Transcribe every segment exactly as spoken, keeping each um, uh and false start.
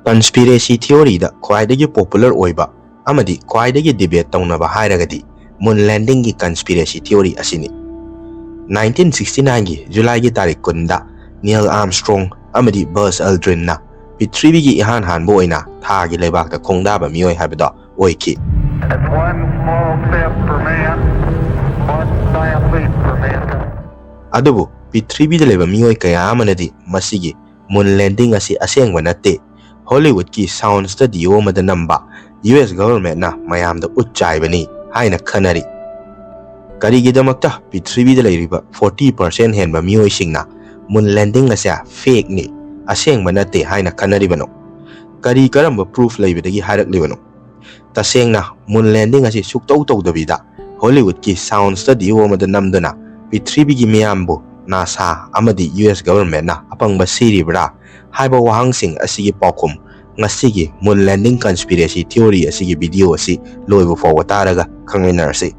Conspiracy theoryꯗ ꯈ꯭ꯋꯥꯏꯗꯒꯤ popular ꯑꯣꯏꯕ ꯑꯃꯗꯤ ꯈ꯭ꯋꯥꯏꯗꯒꯤ debate ꯇꯧꯅꯕ ꯍꯥꯏꯔꯒꯗꯤ moon landingꯒꯤ conspiracy theory ꯑꯁꯤꯅꯤ꯫ Nineteen sixty nineꯒꯤ Julyꯒꯤ ꯇꯥꯔꯤꯛ ꯀꯨꯟꯗ Neil Armstrong ꯑꯃꯗꯤ Buzz Aldrinꯅ ꯄ꯭ꯔꯤꯊꯤꯕꯤꯒꯤ ꯏꯍꯥꯟ ꯍꯥꯟꯕ ꯑꯣꯏꯅ ꯊꯥꯒꯤ ꯂꯩꯕꯥꯛꯇ ꯈꯣꯡꯗꯥꯕ ꯃꯤꯑꯣꯏ ꯍꯥꯏꯕꯗꯣ ꯑꯣꯏꯈꯤ꯫ That's one small step for man, one giant leap for mankind. ꯑꯗꯨꯕꯨ ꯄ꯭ꯔꯤꯊꯤꯕꯤꯗ ꯂꯩꯕ ꯃꯤꯑꯣꯏ ꯀꯌꯥ ꯑꯃꯅꯗꯤ ꯃꯁꯤꯒꯤ moon landing ꯑꯁꯤ ꯑꯁꯦꯡꯕ ꯅꯠꯇꯦ, Hollywoodꯀꯤ sound studio ꯑꯃꯗ ꯅꯝꯕ US governmentꯅ ꯃꯌꯥꯝꯗ ꯎꯠ ꯆꯥꯏꯕꯅꯤ ꯍꯥꯏꯅ ꯈꯟꯅꯔꯤ꯫ ꯀꯔꯤꯒꯤꯗꯃꯛꯇ ꯄ꯭ꯔꯤꯊꯤꯕꯤꯗ ꯂꯩꯔꯤꯕ forty percent ꯍꯦꯟꯕ ꯃꯤꯑꯣꯏꯁꯤꯡꯅ moon landing ꯑꯁꯦ fakeꯅꯤ, ꯑꯁꯦꯡꯕ ꯅꯠꯇꯦ ꯍꯥꯏꯅ ꯈꯟꯅꯔꯤꯕꯅꯣ? ꯀꯔꯤ ꯀꯔꯝꯕ proof ꯂꯩꯕꯗꯒꯤ ꯍꯥꯏꯔꯛꯂꯤꯕꯅꯣ? ꯇꯁꯦꯡꯅ moon landing ꯑꯁꯤ ꯁꯨꯛꯇꯧ ꯇꯧꯗꯕꯤꯗ Hollywoodꯀꯤ sound studio ꯑꯃꯗ ꯅꯝꯗꯨꯅ ꯄ꯭ꯔꯤꯊꯤꯕꯤꯒꯤ ꯃꯤꯌꯥꯝꯕꯨ NASA ꯑꯃꯗꯤ US governmentꯅ ꯑꯄꯪꯕ ꯁꯤꯔꯤꯕ꯭ꯔꯥ ꯍꯥꯏꯕ ꯋꯥꯍꯪꯁꯤꯡ ꯑꯁꯤꯒꯤ ꯄꯥꯎꯈꯨꯝ ꯉꯁꯤꯒꯤ moon landing conspiracy theory ꯑꯁꯤꯒꯤ video ꯑꯁꯤ ꯂꯣꯏꯕ ꯐꯥꯎꯕ ꯇꯥꯔꯒ ꯈꯪꯃꯤꯟꯅꯔꯁꯤ꯫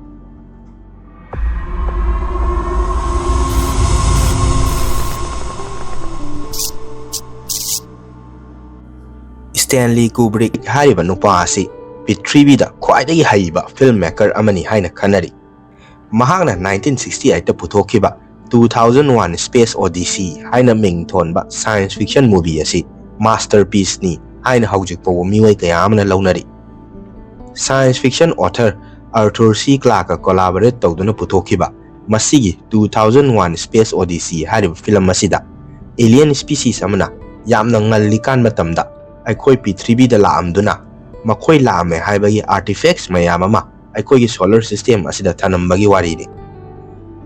Stanley Kubrick ꯍꯥꯏꯔꯤꯕ ꯅꯨꯄꯥ ꯑꯁꯤ ꯄ꯭ꯔꯤꯊꯤꯕꯤꯗ ꯈ꯭ꯋꯥꯏꯗꯒꯤ ꯍꯩꯕ filmmaker ꯑꯃꯅꯤ ꯍꯥꯏꯅ ꯈꯟꯅꯔꯤ꯫ ꯃꯍꯥꯛꯅ nineteen sixty eightꯇ ꯄꯨꯊꯣꯛꯈꯤꯕ two thousand one Space Odyssey ꯍꯥꯏꯅ ꯃꯤꯡ ꯊꯣꯟꯕ science fiction movie ꯑꯁꯤ masterpieceꯅꯤ ꯍꯥꯏꯅ ꯍꯧꯖꯤꯛ ꯐꯥꯎꯕ ꯃꯤꯑꯣꯏ ꯀꯌꯥ ꯑꯃꯅ ꯂꯧꯅꯔꯤ꯫ Science fiction author Arthur C Clarkeꯀ collaborate ꯇꯧꯗꯨꯅ ꯄꯨꯊꯣꯛꯈꯤꯕ ꯃꯁꯤꯒꯤ two thousand one Space Odyssey ꯍꯥꯏꯔꯤꯕ film ꯑꯁꯤꯗ alien species ꯑꯃꯅ ꯌꯥꯝꯅ ꯉꯜꯂꯤꯀꯥꯟ ꯃꯇꯝꯗ ꯑꯩꯈꯣꯏ ꯄ꯭ꯔꯤꯊꯤꯕꯤꯗ ꯂꯥꯛꯑꯝꯗꯨꯅ ꯃꯈꯣꯏ ꯂꯥꯛꯑꯝꯃꯦ ꯍꯥꯏꯕꯒꯤ artifacts ꯃꯌꯥꯝ ꯑꯃ ꯑꯩꯈꯣꯏꯒꯤ solar system ꯑꯁꯤꯗ ꯊꯅꯝꯕꯒꯤ ꯋꯥꯔꯤꯅꯤ꯫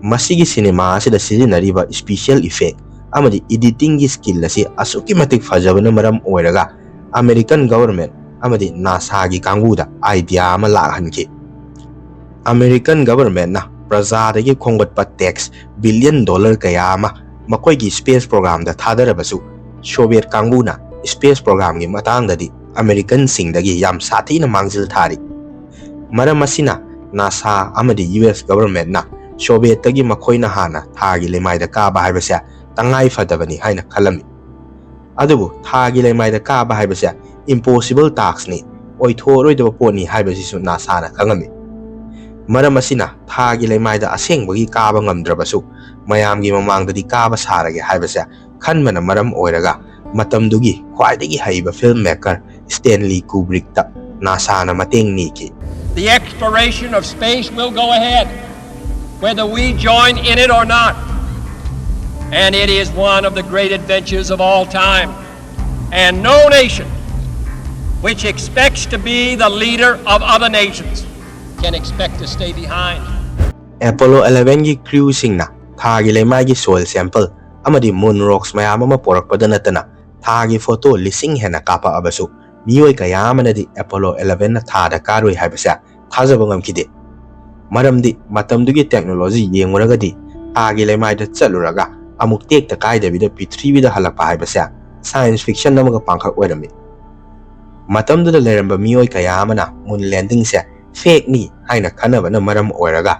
ꯃꯁꯤꯒꯤ cinema ꯑꯁꯤꯗ ꯁꯤꯖꯤꯟꯅꯔꯤꯕ special effect ꯑꯃꯗꯤ editingꯒꯤ skill ꯑꯁꯤ ꯑꯁꯨꯛꯀꯤ ꯃꯇꯤꯛ ꯐꯖꯕꯅ ꯃꯔꯝ ꯑꯣꯏꯔꯒ American government ꯑꯃꯗꯤ NASAꯒꯤ ꯀꯥꯡꯕꯨꯗ idea ꯑꯃ ꯂꯥꯛꯍꯟꯈꯤ꯫ American governmentꯅ ꯄ꯭ꯔꯖꯥꯗꯒꯤ ꯈꯣꯝꯒꯠꯄ tax billion dollar ꯀꯌꯥ ꯑꯃ ꯃꯈꯣꯏꯒꯤ space programꯗ ꯊꯥꯗꯔꯕꯁꯨ, Soviet ꯀꯥꯡꯕꯨꯅ space programꯒꯤ ꯃꯇꯥꯡꯗꯗꯤ Americanꯁꯤꯡꯗꯒꯤ ꯌꯥꯝ ꯁꯥꯊꯤꯅ ꯃꯥꯡꯖꯤꯜ ꯊꯥꯔꯤ꯫ ꯃꯔꯝ ꯑꯁꯤꯅ NASA ꯑꯃꯗꯤ US governmentꯅ Sovietꯇꯒꯤ ꯃꯈꯣꯏꯅ ꯍꯥꯟꯅ ꯊꯥꯒꯤ ꯂꯩꯃꯥꯏꯗ ꯀꯥꯕ ꯍꯥꯏꯕꯁꯦ ꯇꯉꯥꯏ ꯐꯗꯕꯅꯤ ꯍꯥꯏꯅ ꯈꯜꯂꯝꯃꯤ꯫ ꯑꯗꯨꯕꯨ ꯊꯥꯒꯤ ꯂꯩꯃꯥꯏꯗ ꯀꯥꯕ ꯍꯥꯏꯕꯁꯦ impossible taskꯅꯤ, ꯑꯣꯏꯊꯣꯛꯑꯔꯣꯏꯗꯕ ꯄꯣꯠꯅꯤ ꯍꯥꯏꯕꯁꯤꯁꯨ ꯅꯥꯁꯥꯅ ꯈꯪꯉꯝꯃꯤ꯫ ꯃꯔꯝ ꯑꯁꯤꯅ ꯊꯥꯒꯤ ꯂꯩꯃꯥꯏꯗ ꯑꯁꯦꯡꯕꯒꯤ ꯀꯥꯕ ꯉꯝꯗ꯭ꯔꯕꯁꯨ ꯃꯌꯥꯝꯒꯤ ꯃꯃꯥꯡꯗꯗꯤ ꯀꯥꯕ ꯁꯥꯔꯒꯦ ꯍꯥꯏꯕꯁꯦ ꯈꯟꯕꯅ ꯃꯔꯝ ꯑꯣꯏꯔꯒ ꯃꯇꯝꯗꯨꯒꯤ ꯈ꯭ꯋꯥꯏꯗꯒꯤ ꯍꯩꯕ filmmaker Stanley Kubrickꯇ ꯅꯥꯁꯥꯅ ꯃꯇꯦꯡ ꯅꯤꯈꯤ꯫ The exploration of space will go ahead, whether we join in it or not. And it is one of the great adventures of all time. And no nation which expects to be the leader of other nations can expect to stay behind. Apollo elevenꯒꯤ crewꯁꯤꯡꯅ ꯊꯥꯒꯤ ꯂꯩꯃꯥꯏꯒꯤ soil sample ꯑꯃꯗꯤ moon rocks ꯃꯌꯥꯝ ꯑꯃ ꯄꯣꯔꯛꯄꯗ ꯅꯠꯇꯅ ꯊꯥꯒꯤ photo ꯂꯤꯁꯤꯡ ꯍꯦꯟꯅ ꯀꯥꯞꯄꯛꯑꯕꯁꯨ ꯃꯤꯑꯣꯏ ꯀꯌꯥ ꯑꯃꯅꯗꯤ Apollo elevenꯅ ꯊꯥꯗ ꯀꯥꯔꯨꯏ ꯍꯥꯏꯕꯁꯦ ꯊꯥꯖꯕ ꯉꯝꯈꯤꯗꯦ꯫ ꯃꯔꯝꯗꯤ ꯃꯇꯝꯗꯨꯒꯤ technology ꯌꯦꯡꯉꯨꯔꯒꯗꯤ ꯊꯥꯒꯤ ꯂꯩꯃꯥꯏꯗ ꯆꯠꯂꯨꯔꯒ ꯑꯃꯨꯛ ꯇꯦꯛꯇ ꯀꯥꯏꯗꯕꯤꯗ ꯄ꯭ꯔꯤꯊꯤꯕꯤꯗ ꯍꯜꯂꯛꯄ ꯍꯥꯏꯕꯁꯦ science fiction ꯑꯃꯒ ꯄꯥꯡꯈꯛ ꯑꯣꯏꯔꯝꯃꯤ꯫ ꯃꯇꯝꯗꯨꯗ ꯂꯩꯔꯝꯕ ꯃꯤꯑꯣꯏ ꯀꯌꯥ ꯑꯃꯅ moon landingꯁꯦ fakeꯅꯤ ꯍꯥꯏꯅ ꯈꯟꯅꯕꯅ ꯃꯔꯝ ꯑꯣꯏꯔꯒ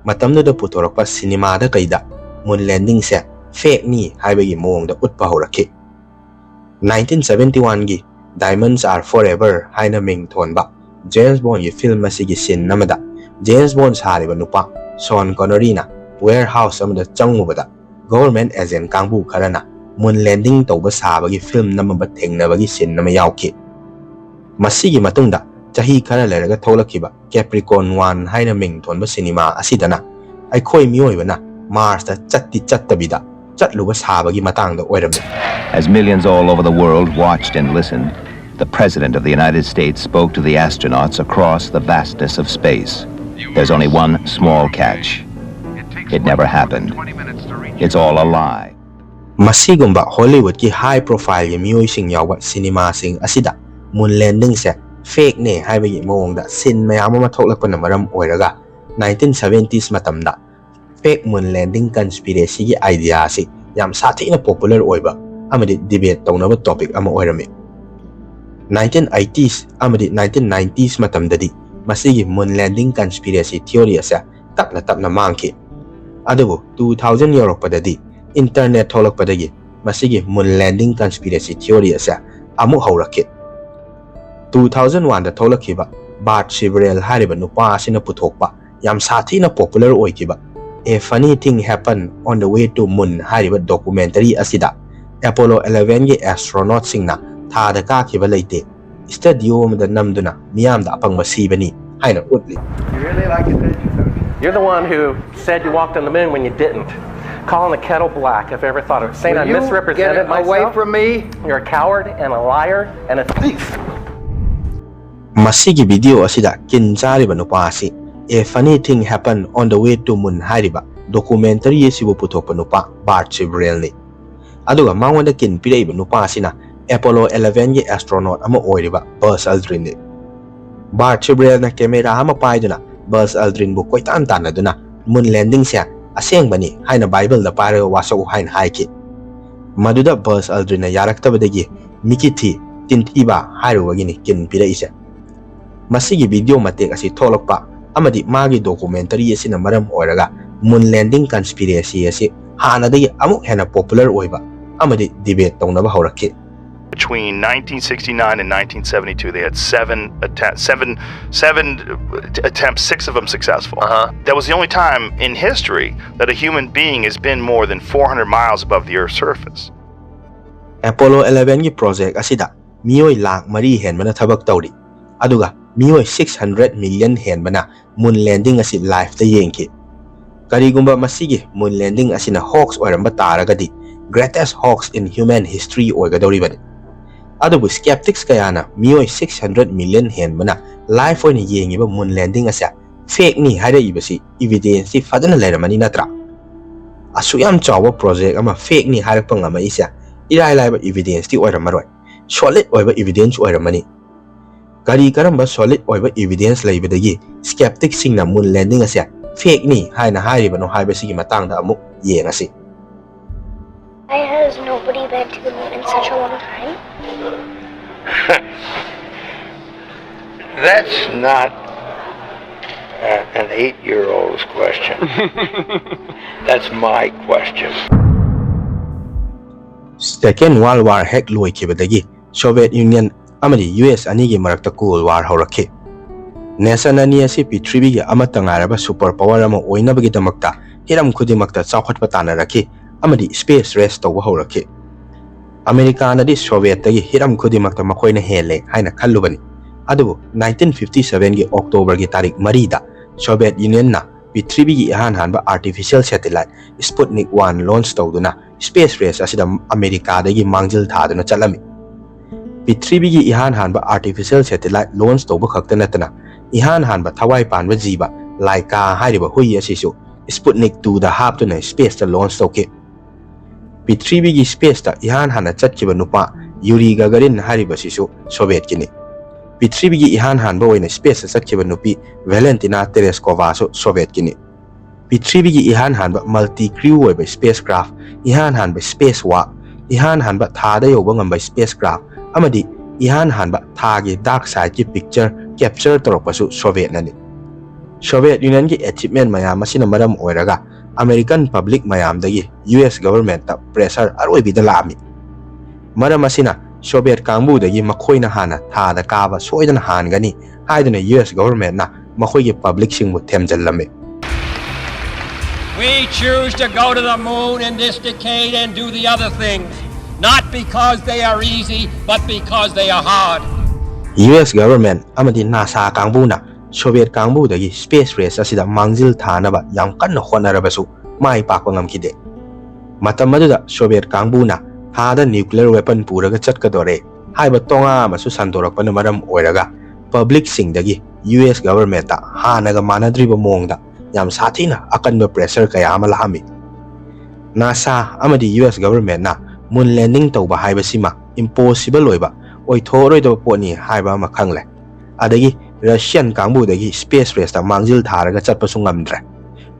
ꯃꯇꯝꯗꯨꯗ ꯄꯨꯊꯣꯔꯛꯄ ꯁꯤꯅꯦꯃꯥꯗ ꯀꯩꯗ moon landingꯁꯦ fakeꯅꯤ ꯍꯥꯏꯕꯒꯤ ꯃꯑꯣꯡꯗ ꯎꯠꯄ ꯍꯧꯔꯛꯈꯤ꯫ nineteen seventy oneꯒꯤ Diamonds Are Forever ꯍꯥꯏꯅ ꯃꯤꯡ ꯊꯣꯟꯕ James Bondꯒꯤ film ꯑꯁꯤꯒꯤ scene ꯑꯃꯗ James Bond ꯁꯥꯔꯤꯕ ꯅꯨꯄꯥ Sean Conneryꯅ warehouse ꯑꯃꯗ ꯆꯪꯉꯨꯕꯗ government agent ꯀꯥꯡꯕꯨ ꯈꯔꯅ moon landing ꯇꯧꯕ ꯁꯥꯕꯒꯤ film ꯅꯝꯃꯕ ꯊꯦꯡꯅꯕꯒꯤ scene ꯑꯃ ꯌꯥꯎꯈꯤ꯫ ꯃꯁꯤꯒꯤ ꯃꯇꯨꯡꯗ ꯆꯍꯤ ꯈꯔ ꯂꯩꯔꯒ ꯊꯣꯛꯂꯛꯈꯤꯕ Capricorn One ꯍꯥꯏꯅ ꯃꯤꯡ ꯊꯣꯟꯕ ꯁꯤꯅꯦꯃꯥ ꯑꯁꯤꯗꯅ ꯑꯩꯈꯣꯏ ꯃꯤꯑꯣꯏꯕꯅ Marsꯇ ꯆꯠꯇꯤ ꯆꯠꯇꯕꯤꯗ ꯆꯠꯂꯨꯕ ꯁꯥꯕꯒꯤ ꯃꯇꯥꯡꯗ ꯑꯣꯏꯔꯝꯃꯤ꯫ As millions all over the world watched and listened, the President of the United States spoke to the astronauts across the vastness of space. There's only one small catch. It never happened. It's all a lie. ꯃꯁꯤꯒꯨꯝꯕ Hollywoodꯀꯤ high profileꯒꯤ ꯃꯤꯑꯣꯏꯁꯤꯡ ꯌꯥꯎꯕ ꯁꯤꯅꯦꯃꯥꯁꯤꯡ ꯑꯁꯤꯗ moon landingꯁꯦ fakeꯅꯦ ꯍꯥꯏꯕꯒꯤ ꯃꯑꯣꯡꯗ scene ꯃꯌꯥꯝ ꯑꯃ ꯊꯣꯛꯂꯛꯄꯅ ꯃꯔꯝ ꯑꯣꯏꯔꯒ nineteen seventies ꯃꯇꯝꯗ fake moon landing conspiracyꯒꯤ idea ꯑꯁꯤ ꯌꯥꯝ ꯁꯥꯊꯤꯅ popular ꯑꯣꯏꯕ ꯑꯃꯗꯤ debate ꯇꯧꯅꯕ topic ꯑꯃ ꯑꯣꯏꯔꯝꯃꯤ꯫ nineteen eighties ꯑꯃꯗꯤ nineteen nineties ꯃꯇꯝꯗꯗꯤ ꯃꯁꯤꯒꯤ moon landing conspiracy theory ꯑꯁꯦ ꯇꯞꯅ ꯇꯞꯅ ꯃꯥꯡꯈꯤ꯫ ꯑꯗꯨꯕꯨ two thousand ꯌꯧꯔꯛꯄꯗꯗꯤ internet ꯊꯣꯛꯂꯛꯄꯗꯒꯤ ꯃꯁꯤꯒꯤ moon landing conspiracy theory ꯑꯁꯦ ꯑꯃꯨꯛ ꯍꯧꯔꯛꯈꯤ꯫ Two thousand one ꯗ ꯊꯣꯛꯂꯛꯈꯤꯕ Bart Sibrel ꯍꯥꯏꯔꯤꯕ ꯅꯨꯄꯥ ꯑꯁꯤꯅ ꯄꯨꯊꯣꯛꯄ ꯌꯥꯝ ꯁꯥꯊꯤꯅ popular ꯑꯣꯏꯈꯤꯕ A Funny Thing Happened on the Way to Moon ꯍꯥꯏꯔꯤꯕ documentary ꯑꯁꯤꯗ Apollo eleven ꯒꯤ astronaut ꯁꯤꯡꯅ ꯊꯥꯗ ꯀꯥꯈꯤꯕ ꯂꯩꯇꯦ, studio ꯑꯃꯗ ꯅꯝꯗꯨꯅ ꯃꯤꯌꯥꯝꯗ ꯑꯄꯪꯕ ꯁꯤꯕꯅꯤ ꯍꯥꯏꯅ ꯎꯠꯂꯤ꯫ You really like attention, don't you? You're the one who said you walked on the moon when you didn't. Calling the kettle black if ever thought of it. Saying I Will you misrepresented get away myself. From me? You're a coward and a liar and a thief. ꯃꯁꯤꯒꯤ video ꯑꯁꯤꯗ ꯀꯤꯟ ꯆꯥꯔꯤꯕ ꯅꯨꯄꯥ ꯑꯁꯤ A Funny Thing Happened on the Way to Moon ꯍꯥꯏꯔꯤꯕ documentary ꯑꯁꯤꯕꯨ ꯄꯨꯊꯣꯛꯄ ꯅꯨꯄꯥ Bart Sibrelꯅꯤ꯫ ꯑꯗꯨꯒ ꯃꯉꯣꯟꯗ ꯀꯤꯟ ꯄꯤꯔꯛꯏꯕ ꯅꯨꯄꯥ ꯑꯁꯤꯅ Apollo eleven ꯒꯤ astronaut ꯑꯃ ꯑꯣꯏꯔꯤꯕ Buzz Aldrinꯅꯤ꯫ Bart Sibrelꯅ camera ꯑꯃ ꯄꯥꯏꯗꯨꯅ Buzz Aldrinꯕꯨ ꯀꯣꯏꯇꯥꯟ ꯇꯥꯟꯅꯗꯨꯅ moon landingꯁꯦ ꯑꯁꯦꯡꯕꯅꯤ ꯍꯥꯏꯅ Bibleꯗ ꯄꯥꯏꯔꯒ ꯋꯥꯁꯛꯎ ꯍꯥꯏꯅ ꯍꯥꯏꯈꯤ꯫ ꯃꯗꯨꯗ Buzz Aldrinꯅ ꯌꯥꯔꯛꯇꯕꯗꯒꯤ ꯃꯤꯀꯤ ꯊꯤ, ꯇꯤꯟꯊꯤꯕ ꯍꯥꯏꯔꯨꯕꯒꯤꯅꯤ ꯀꯤꯟ ꯄꯤꯔꯛꯏꯁꯦ꯫ ꯃꯁꯤꯒꯤ video ꯃꯇꯦꯛ ꯑꯁꯤ ꯊꯣꯛꯂꯛꯄ ꯑꯃꯗꯤ ꯃꯥꯒꯤ documentary ꯑꯁꯤꯅ ꯃꯔꯝ ꯑꯣꯏꯔꯒ moon landing conspiracy ꯑꯁꯤ ꯍꯥꯟꯅꯗꯒꯤ ꯑꯃꯨꯛ ꯍꯦꯟꯅ popular ꯑꯣꯏꯕ ꯑꯃꯗꯤ debate ꯇꯧꯅꯕ ꯍꯧꯔꯛꯈꯤ꯫ Between nineteen sixty-nine and nineteen seventy-two, they had seven atta- seven seven att- attempts, six of them successful. Uh-huh. That was the only time in history that a human being has been more than four hundred miles above the Earth's surface. Apollo eleven ꯒꯤ project ꯑꯁꯤꯗ ꯃꯤꯑꯣꯏ ꯂꯥꯈ ꯃꯔꯤ ꯍꯦꯟꯕꯅ ꯊꯕꯛ ꯇꯧꯔꯤ, ꯑꯗꯨꯒ ꯃꯤꯑꯣꯏ six hundred million ꯍꯦꯟꯕꯅ moon landing ꯑꯁꯤ live ꯇ ꯌꯦꯡꯈꯤ꯫ ꯀꯔꯤꯒꯨꯝꯕ ꯃꯁꯤꯒꯤ moon landing ꯑꯁꯤꯅ hoax ꯑꯣꯏꯔꯝꯕ ꯇꯥꯔꯒꯗꯤ greatest hoax in human history ꯑꯣꯏꯒꯗꯧꯔꯤꯕꯅꯤ꯫ ꯑꯗꯨꯕꯨ skeptics ꯀꯌꯥꯅ ꯃꯤꯑꯣꯏ six hundred million ꯍꯦꯟꯕꯅ live ꯑꯣꯏꯅ ꯌꯦꯡꯉꯤꯕ moon landing ꯑꯁꯦ fake ꯅꯤ ꯍꯥꯏꯔꯛꯏꯕꯁꯤ evidence ꯇꯤ ꯐꯖꯅ ꯂꯩꯔꯝꯃꯅꯤ ꯅꯠꯇ꯭ꯔꯥ? ꯑꯁꯨꯛ ꯌꯥꯝ ꯆꯥꯎꯕ project ꯑꯃ fake ꯅꯤ ꯍꯥꯏꯔꯛꯄ ꯉꯝꯃꯛꯏꯁꯦ ꯏꯔꯥꯏ ꯂꯥꯏꯕ evidence ꯇꯤ ꯑꯣꯏꯔꯝꯃꯔꯣꯏ, solid ꯑꯣꯏꯕ evidence ꯑꯣꯏꯔꯝꯃꯅꯤ꯫ ꯀꯔꯤ ꯀꯔꯝꯕ solid ꯑꯣꯏꯕ evidence ꯂꯩꯕꯗꯒꯤ skeptics ꯁꯤꯡꯅ moon landing ꯑꯁꯦ fake ꯅꯤ ꯍꯥꯏꯅ ꯍꯥꯏꯔꯤꯕꯅꯣ ꯍꯥꯏꯕꯁꯤꯒꯤ ꯃꯇꯥꯡꯗ ꯑꯃꯨꯛ ꯌꯦꯡꯉꯁꯤ꯫ Why has nobody been to the moon in such a long time? That's not uh, an eight year old's question. That's my question. Second World War ꯍꯦꯛ ꯂꯣꯏꯈꯤꯕꯗꯒꯤ Soviet Union ꯑꯃꯗꯤ U S ꯑꯅꯤꯒꯤ ꯃꯔꯛꯇ Cold War ꯍꯧꯔꯛꯈꯤ꯫ Nation ꯑꯅꯤ ꯑꯁꯤ ꯄ꯭ꯔꯤꯊꯤꯕꯤꯒꯤ ꯑꯃꯠꯇ ꯉꯥꯏꯔꯕ super power ꯑꯃ ꯑꯣꯏꯅꯕꯒꯤꯗꯃꯛꯇ ꯍꯤꯔꯝ ꯈꯨꯗꯤꯡꯃꯛꯇ ꯆꯥꯎꯈꯠꯄ ꯇꯥꯟꯅꯔꯛꯈꯤ ꯑꯃꯗꯤ space race ꯇꯧꯕ ꯍꯧꯔꯛꯈꯤ꯫ ꯑꯃꯦꯔꯤꯀꯥꯅꯗꯤ ꯁꯣꯚꯤꯌꯦꯠꯇꯒꯤ ꯍꯤꯔꯝ ꯈꯨꯗꯤꯡꯃꯛꯇ ꯃꯈꯣꯏꯅ ꯍꯦꯜꯂꯦ ꯍꯥꯏꯅ ꯈꯜꯂꯨꯕꯅꯤ꯫ ꯑꯗꯨꯕꯨ nineteen fifty sevenꯒꯤ Octoberꯒꯤ ꯇꯥꯔꯤꯛ ꯃꯔꯤꯗ Soviet Unionꯅ ꯄ꯭ꯔꯤꯊꯤꯕꯤꯒꯤ ꯏꯍꯥꯟ ꯍꯥꯟꯕ artificial satellite Sputnik one launch ꯇꯧꯗꯨꯅ space race ꯑꯁꯤꯗ ꯑꯃꯦꯔꯤꯀꯥꯗꯒꯤ ꯃꯥꯡꯖꯤꯜ ꯊꯥꯗꯨꯅ ꯆꯠꯂꯝꯃꯤ꯫ ꯄ꯭ꯔꯤꯊꯤꯕꯤꯒꯤ ꯏꯍꯥꯟ ꯍꯥꯟꯕ artificial satellite launch ꯇꯧꯕ ꯈꯛꯇ ꯅꯠꯇꯅ ꯏꯍꯥꯟ ꯍꯥꯟꯕ ꯊꯋꯥꯏ ꯄꯥꯟꯕ ꯖꯤꯕ ꯂꯥꯏꯀꯥ ꯍꯥꯏꯔꯤꯕ ꯍꯨꯏ ꯑꯁꯤꯁꯨ Sputnik twoꯗ ꯍꯥꯞꯇꯨꯅ spaceꯇ launch ꯇꯧꯈꯤ꯫ ꯄ꯭ꯔꯤꯊꯤꯕꯤꯒꯤ spaceꯇ ꯏꯍꯥꯟ ꯍꯥꯟꯅ ꯆꯠꯈꯤꯕ ꯅꯨꯄꯥ ꯌꯨꯔꯤ ꯒꯒꯥꯔꯤꯟ ꯍꯥꯏꯔꯤꯕꯁꯤꯁꯨ ꯁꯣꯚꯤꯌꯦꯠꯀꯤꯅꯤ꯫ ꯄ꯭ꯔꯤꯊꯤꯕꯤꯒꯤ ꯏꯍꯥꯟ ꯍꯥꯟꯕ ꯑꯣꯏꯅ spaceꯇ ꯆꯠꯈꯤꯕ ꯅꯨꯄꯤ ꯚꯦꯂꯦꯟꯇꯤꯅꯥ ꯇꯦꯔꯦꯁꯀꯣꯚꯥꯁꯨ ꯁꯣꯚꯤꯌꯦꯠꯀꯤꯅꯤ꯫ ꯄ꯭ꯔꯤꯊꯤꯕꯤꯒꯤ ꯏꯍꯥꯟ ꯍꯥꯟꯕ multi crew ꯑꯣꯏꯕ spacecraft, ꯏꯍꯥꯟ ꯍꯥꯟꯕ space walk, ꯏꯍꯥꯟ ꯍꯥꯟꯕ ꯊꯥꯗ ꯌꯧꯕ ꯉꯝꯕ spacecraft ꯑꯃꯗꯤ ꯏꯍꯥꯟ ꯍꯥꯟꯕ ꯊꯥꯒꯤ dark sideꯀꯤ picture capture ꯇꯧꯔꯛꯄꯁꯨ ꯁꯣꯚꯤꯌꯦꯠꯅꯅꯤ꯫ ꯁꯣꯚꯤꯌꯦꯠ ꯌꯨꯅꯤꯌꯟꯒꯤ achievement ꯃꯌꯥꯝ ꯑꯁꯤꯅ ꯃꯔꯝ ꯑꯣꯏꯔꯒ American public ꯃꯌꯥꯝꯗꯒꯤ U S governmentꯇ pressure ꯑꯔꯣꯏꯕꯤꯗ ꯂꯥꯛꯑꯝꯃꯤ꯫ ꯃꯔꯝ ꯑꯁꯤꯅ ꯁꯣꯚꯤꯌꯦꯠ ꯀꯥꯡꯕꯨꯗꯒꯤ ꯃꯈꯣꯏꯅ ꯍꯥꯟꯅ ꯊꯥꯗ ꯀꯥꯕ ꯁꯣꯏꯗꯅ ꯍꯥꯟꯒꯅꯤ ꯍꯥꯏꯗꯨꯅ U S governmentꯅ ꯃꯈꯣꯏꯒꯤ publicꯁꯤꯡꯕꯨ ꯊꯦꯝꯖꯤꯜꯂꯝꯃꯤ꯫ We choose to go to the moon in this decade and do the other things, not because they are easy, but because they are hard. U S government ꯑꯃꯗꯤ NASA ꯀꯥꯡꯕꯨꯅ Soviet ꯀꯥꯡꯕꯨꯗꯒꯤ space race ꯑꯁꯤꯗ ꯃꯥꯡꯖꯤꯜ ꯊꯥꯅꯕ ꯌꯥꯝ ꯀꯟꯅ ꯍꯣꯠꯅꯔꯕꯁꯨ ꯃꯥꯏ ꯄꯥꯛꯄ ꯉꯝꯈꯤꯗꯦ꯫ ꯃꯇꯝ ꯑꯗꯨꯗ ꯁꯣꯚꯤꯌꯦꯠ ꯀꯥꯡꯕꯨꯅ ꯊꯥꯗ nuclear weapon ꯄꯨꯔꯒ ꯆꯠꯀꯗꯣꯔꯦ ꯍꯥꯏꯕ ꯇꯣꯉꯥ ꯑꯃꯁꯨ ꯁꯟꯗꯣꯔꯛꯄꯅ ꯃꯔꯝ ꯑꯣꯏꯔꯒ publicꯁꯤꯡꯗꯒꯤ U S governmentꯇ ꯍꯥꯟꯅꯒ ꯃꯥꯟꯅꯗ꯭ꯔꯤꯕ ꯃꯑꯣꯡꯗ ꯌꯥꯝ ꯁꯥꯊꯤꯅ ꯑꯀꯟꯕ pressure ꯀꯌꯥ ꯑꯃ ꯂꯥꯛꯑꯝꯃꯤ꯫ NASA ꯑꯃꯗꯤ U S governmentꯅ moon landing ꯇꯧꯕ ꯍꯥꯏꯕꯁꯤꯃ impossible ꯑꯣꯏꯕ, ꯑꯣꯏꯊꯣꯛꯑꯔꯣꯏꯗꯕ ꯄꯣꯠꯅꯤ ꯍꯥꯏꯕ ꯑꯃ ꯈꯪꯂꯦ꯫ ꯑꯗꯒꯤ Russian ꯀꯥꯡꯕꯨꯗꯒꯤ space raceꯇ ꯃꯥꯡꯖꯤꯜ ꯊꯥꯔꯒ ꯆꯠꯄꯁꯨ ꯉꯝꯗ꯭ꯔꯦ꯫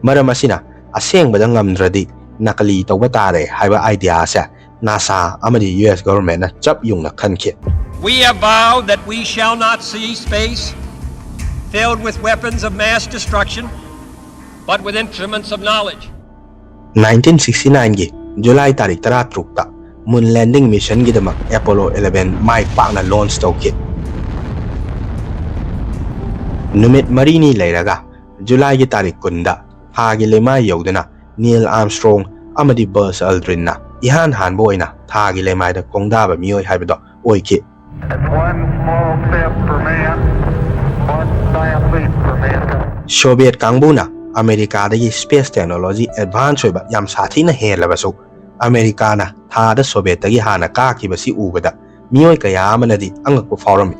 ꯃꯔꯝ ꯑꯁꯤꯅ ꯑꯁꯦꯡꯕꯗ ꯉꯝꯗ꯭ꯔꯗꯤ ꯅꯀꯂꯤ ꯇꯧꯕ ꯇꯥꯔꯦ ꯍꯥꯏꯕ idea ꯑꯁꯦ NASA ꯑꯃꯗꯤ U S governmentꯅ ꯆꯞ ꯌꯨꯡꯅ ꯈꯟꯈꯤ꯫ We have vowed that we shall not see space filled with weapons of mass destruction, but with instruments of knowledge. nineteen sixty nineꯒꯤ July ꯇꯥꯔꯤꯛ ꯇꯔꯥꯇꯔꯨꯛꯇ Moon Landing Missionꯒꯤꯗꯃꯛ Apollo eleven ꯃꯥꯏ ꯄꯥꯛꯅ launch ꯇꯧꯈꯤ꯫ ꯅꯨꯃꯤꯠ ꯃꯔꯤꯅꯤ ꯂꯩꯔꯒ, Julyꯒꯤ ꯇꯥꯔꯤꯛ ꯀꯨꯟꯗ, ꯊꯥꯒꯤ ꯂꯩꯃꯥꯏ ꯌꯧꯗꯨꯅ Neil Armstrong ꯑꯃꯗꯤ Buzz Aldrinꯅ ꯏꯍꯥꯟ ꯍꯥꯟꯕ ꯑꯣꯏꯅ ꯊꯥꯒꯤ ꯂꯩꯃꯥꯏꯗ ꯈꯣꯡꯗꯥꯕ ꯃꯤꯑꯣꯏ ꯍꯥꯏꯕꯗꯣ ꯑꯣꯏꯈꯤ꯫ It's one small step for man, one giant leap for mankind. Soviet ꯀꯥꯡꯕꯨꯅ ꯑꯃꯦꯔꯤꯀꯥꯗꯒꯤ space technology advance ꯑꯣꯏꯕ ꯌꯥꯝ ꯁꯥꯊꯤꯅ ꯍꯦꯜꯂꯕꯁꯨ, ꯑꯃꯦꯔꯤꯀꯥꯅ ꯊꯥꯗ ꯁꯣꯚꯤꯌꯦꯠꯇꯒꯤ ꯍꯥꯟꯅ ꯀꯥꯈꯤꯕꯁꯤ ꯎꯕꯗ ꯃꯤꯑꯣꯏ ꯀꯌꯥ ꯑꯃꯅꯗꯤ ꯑꯉꯛꯄ ꯐꯥꯎꯔꯝꯃꯤ꯫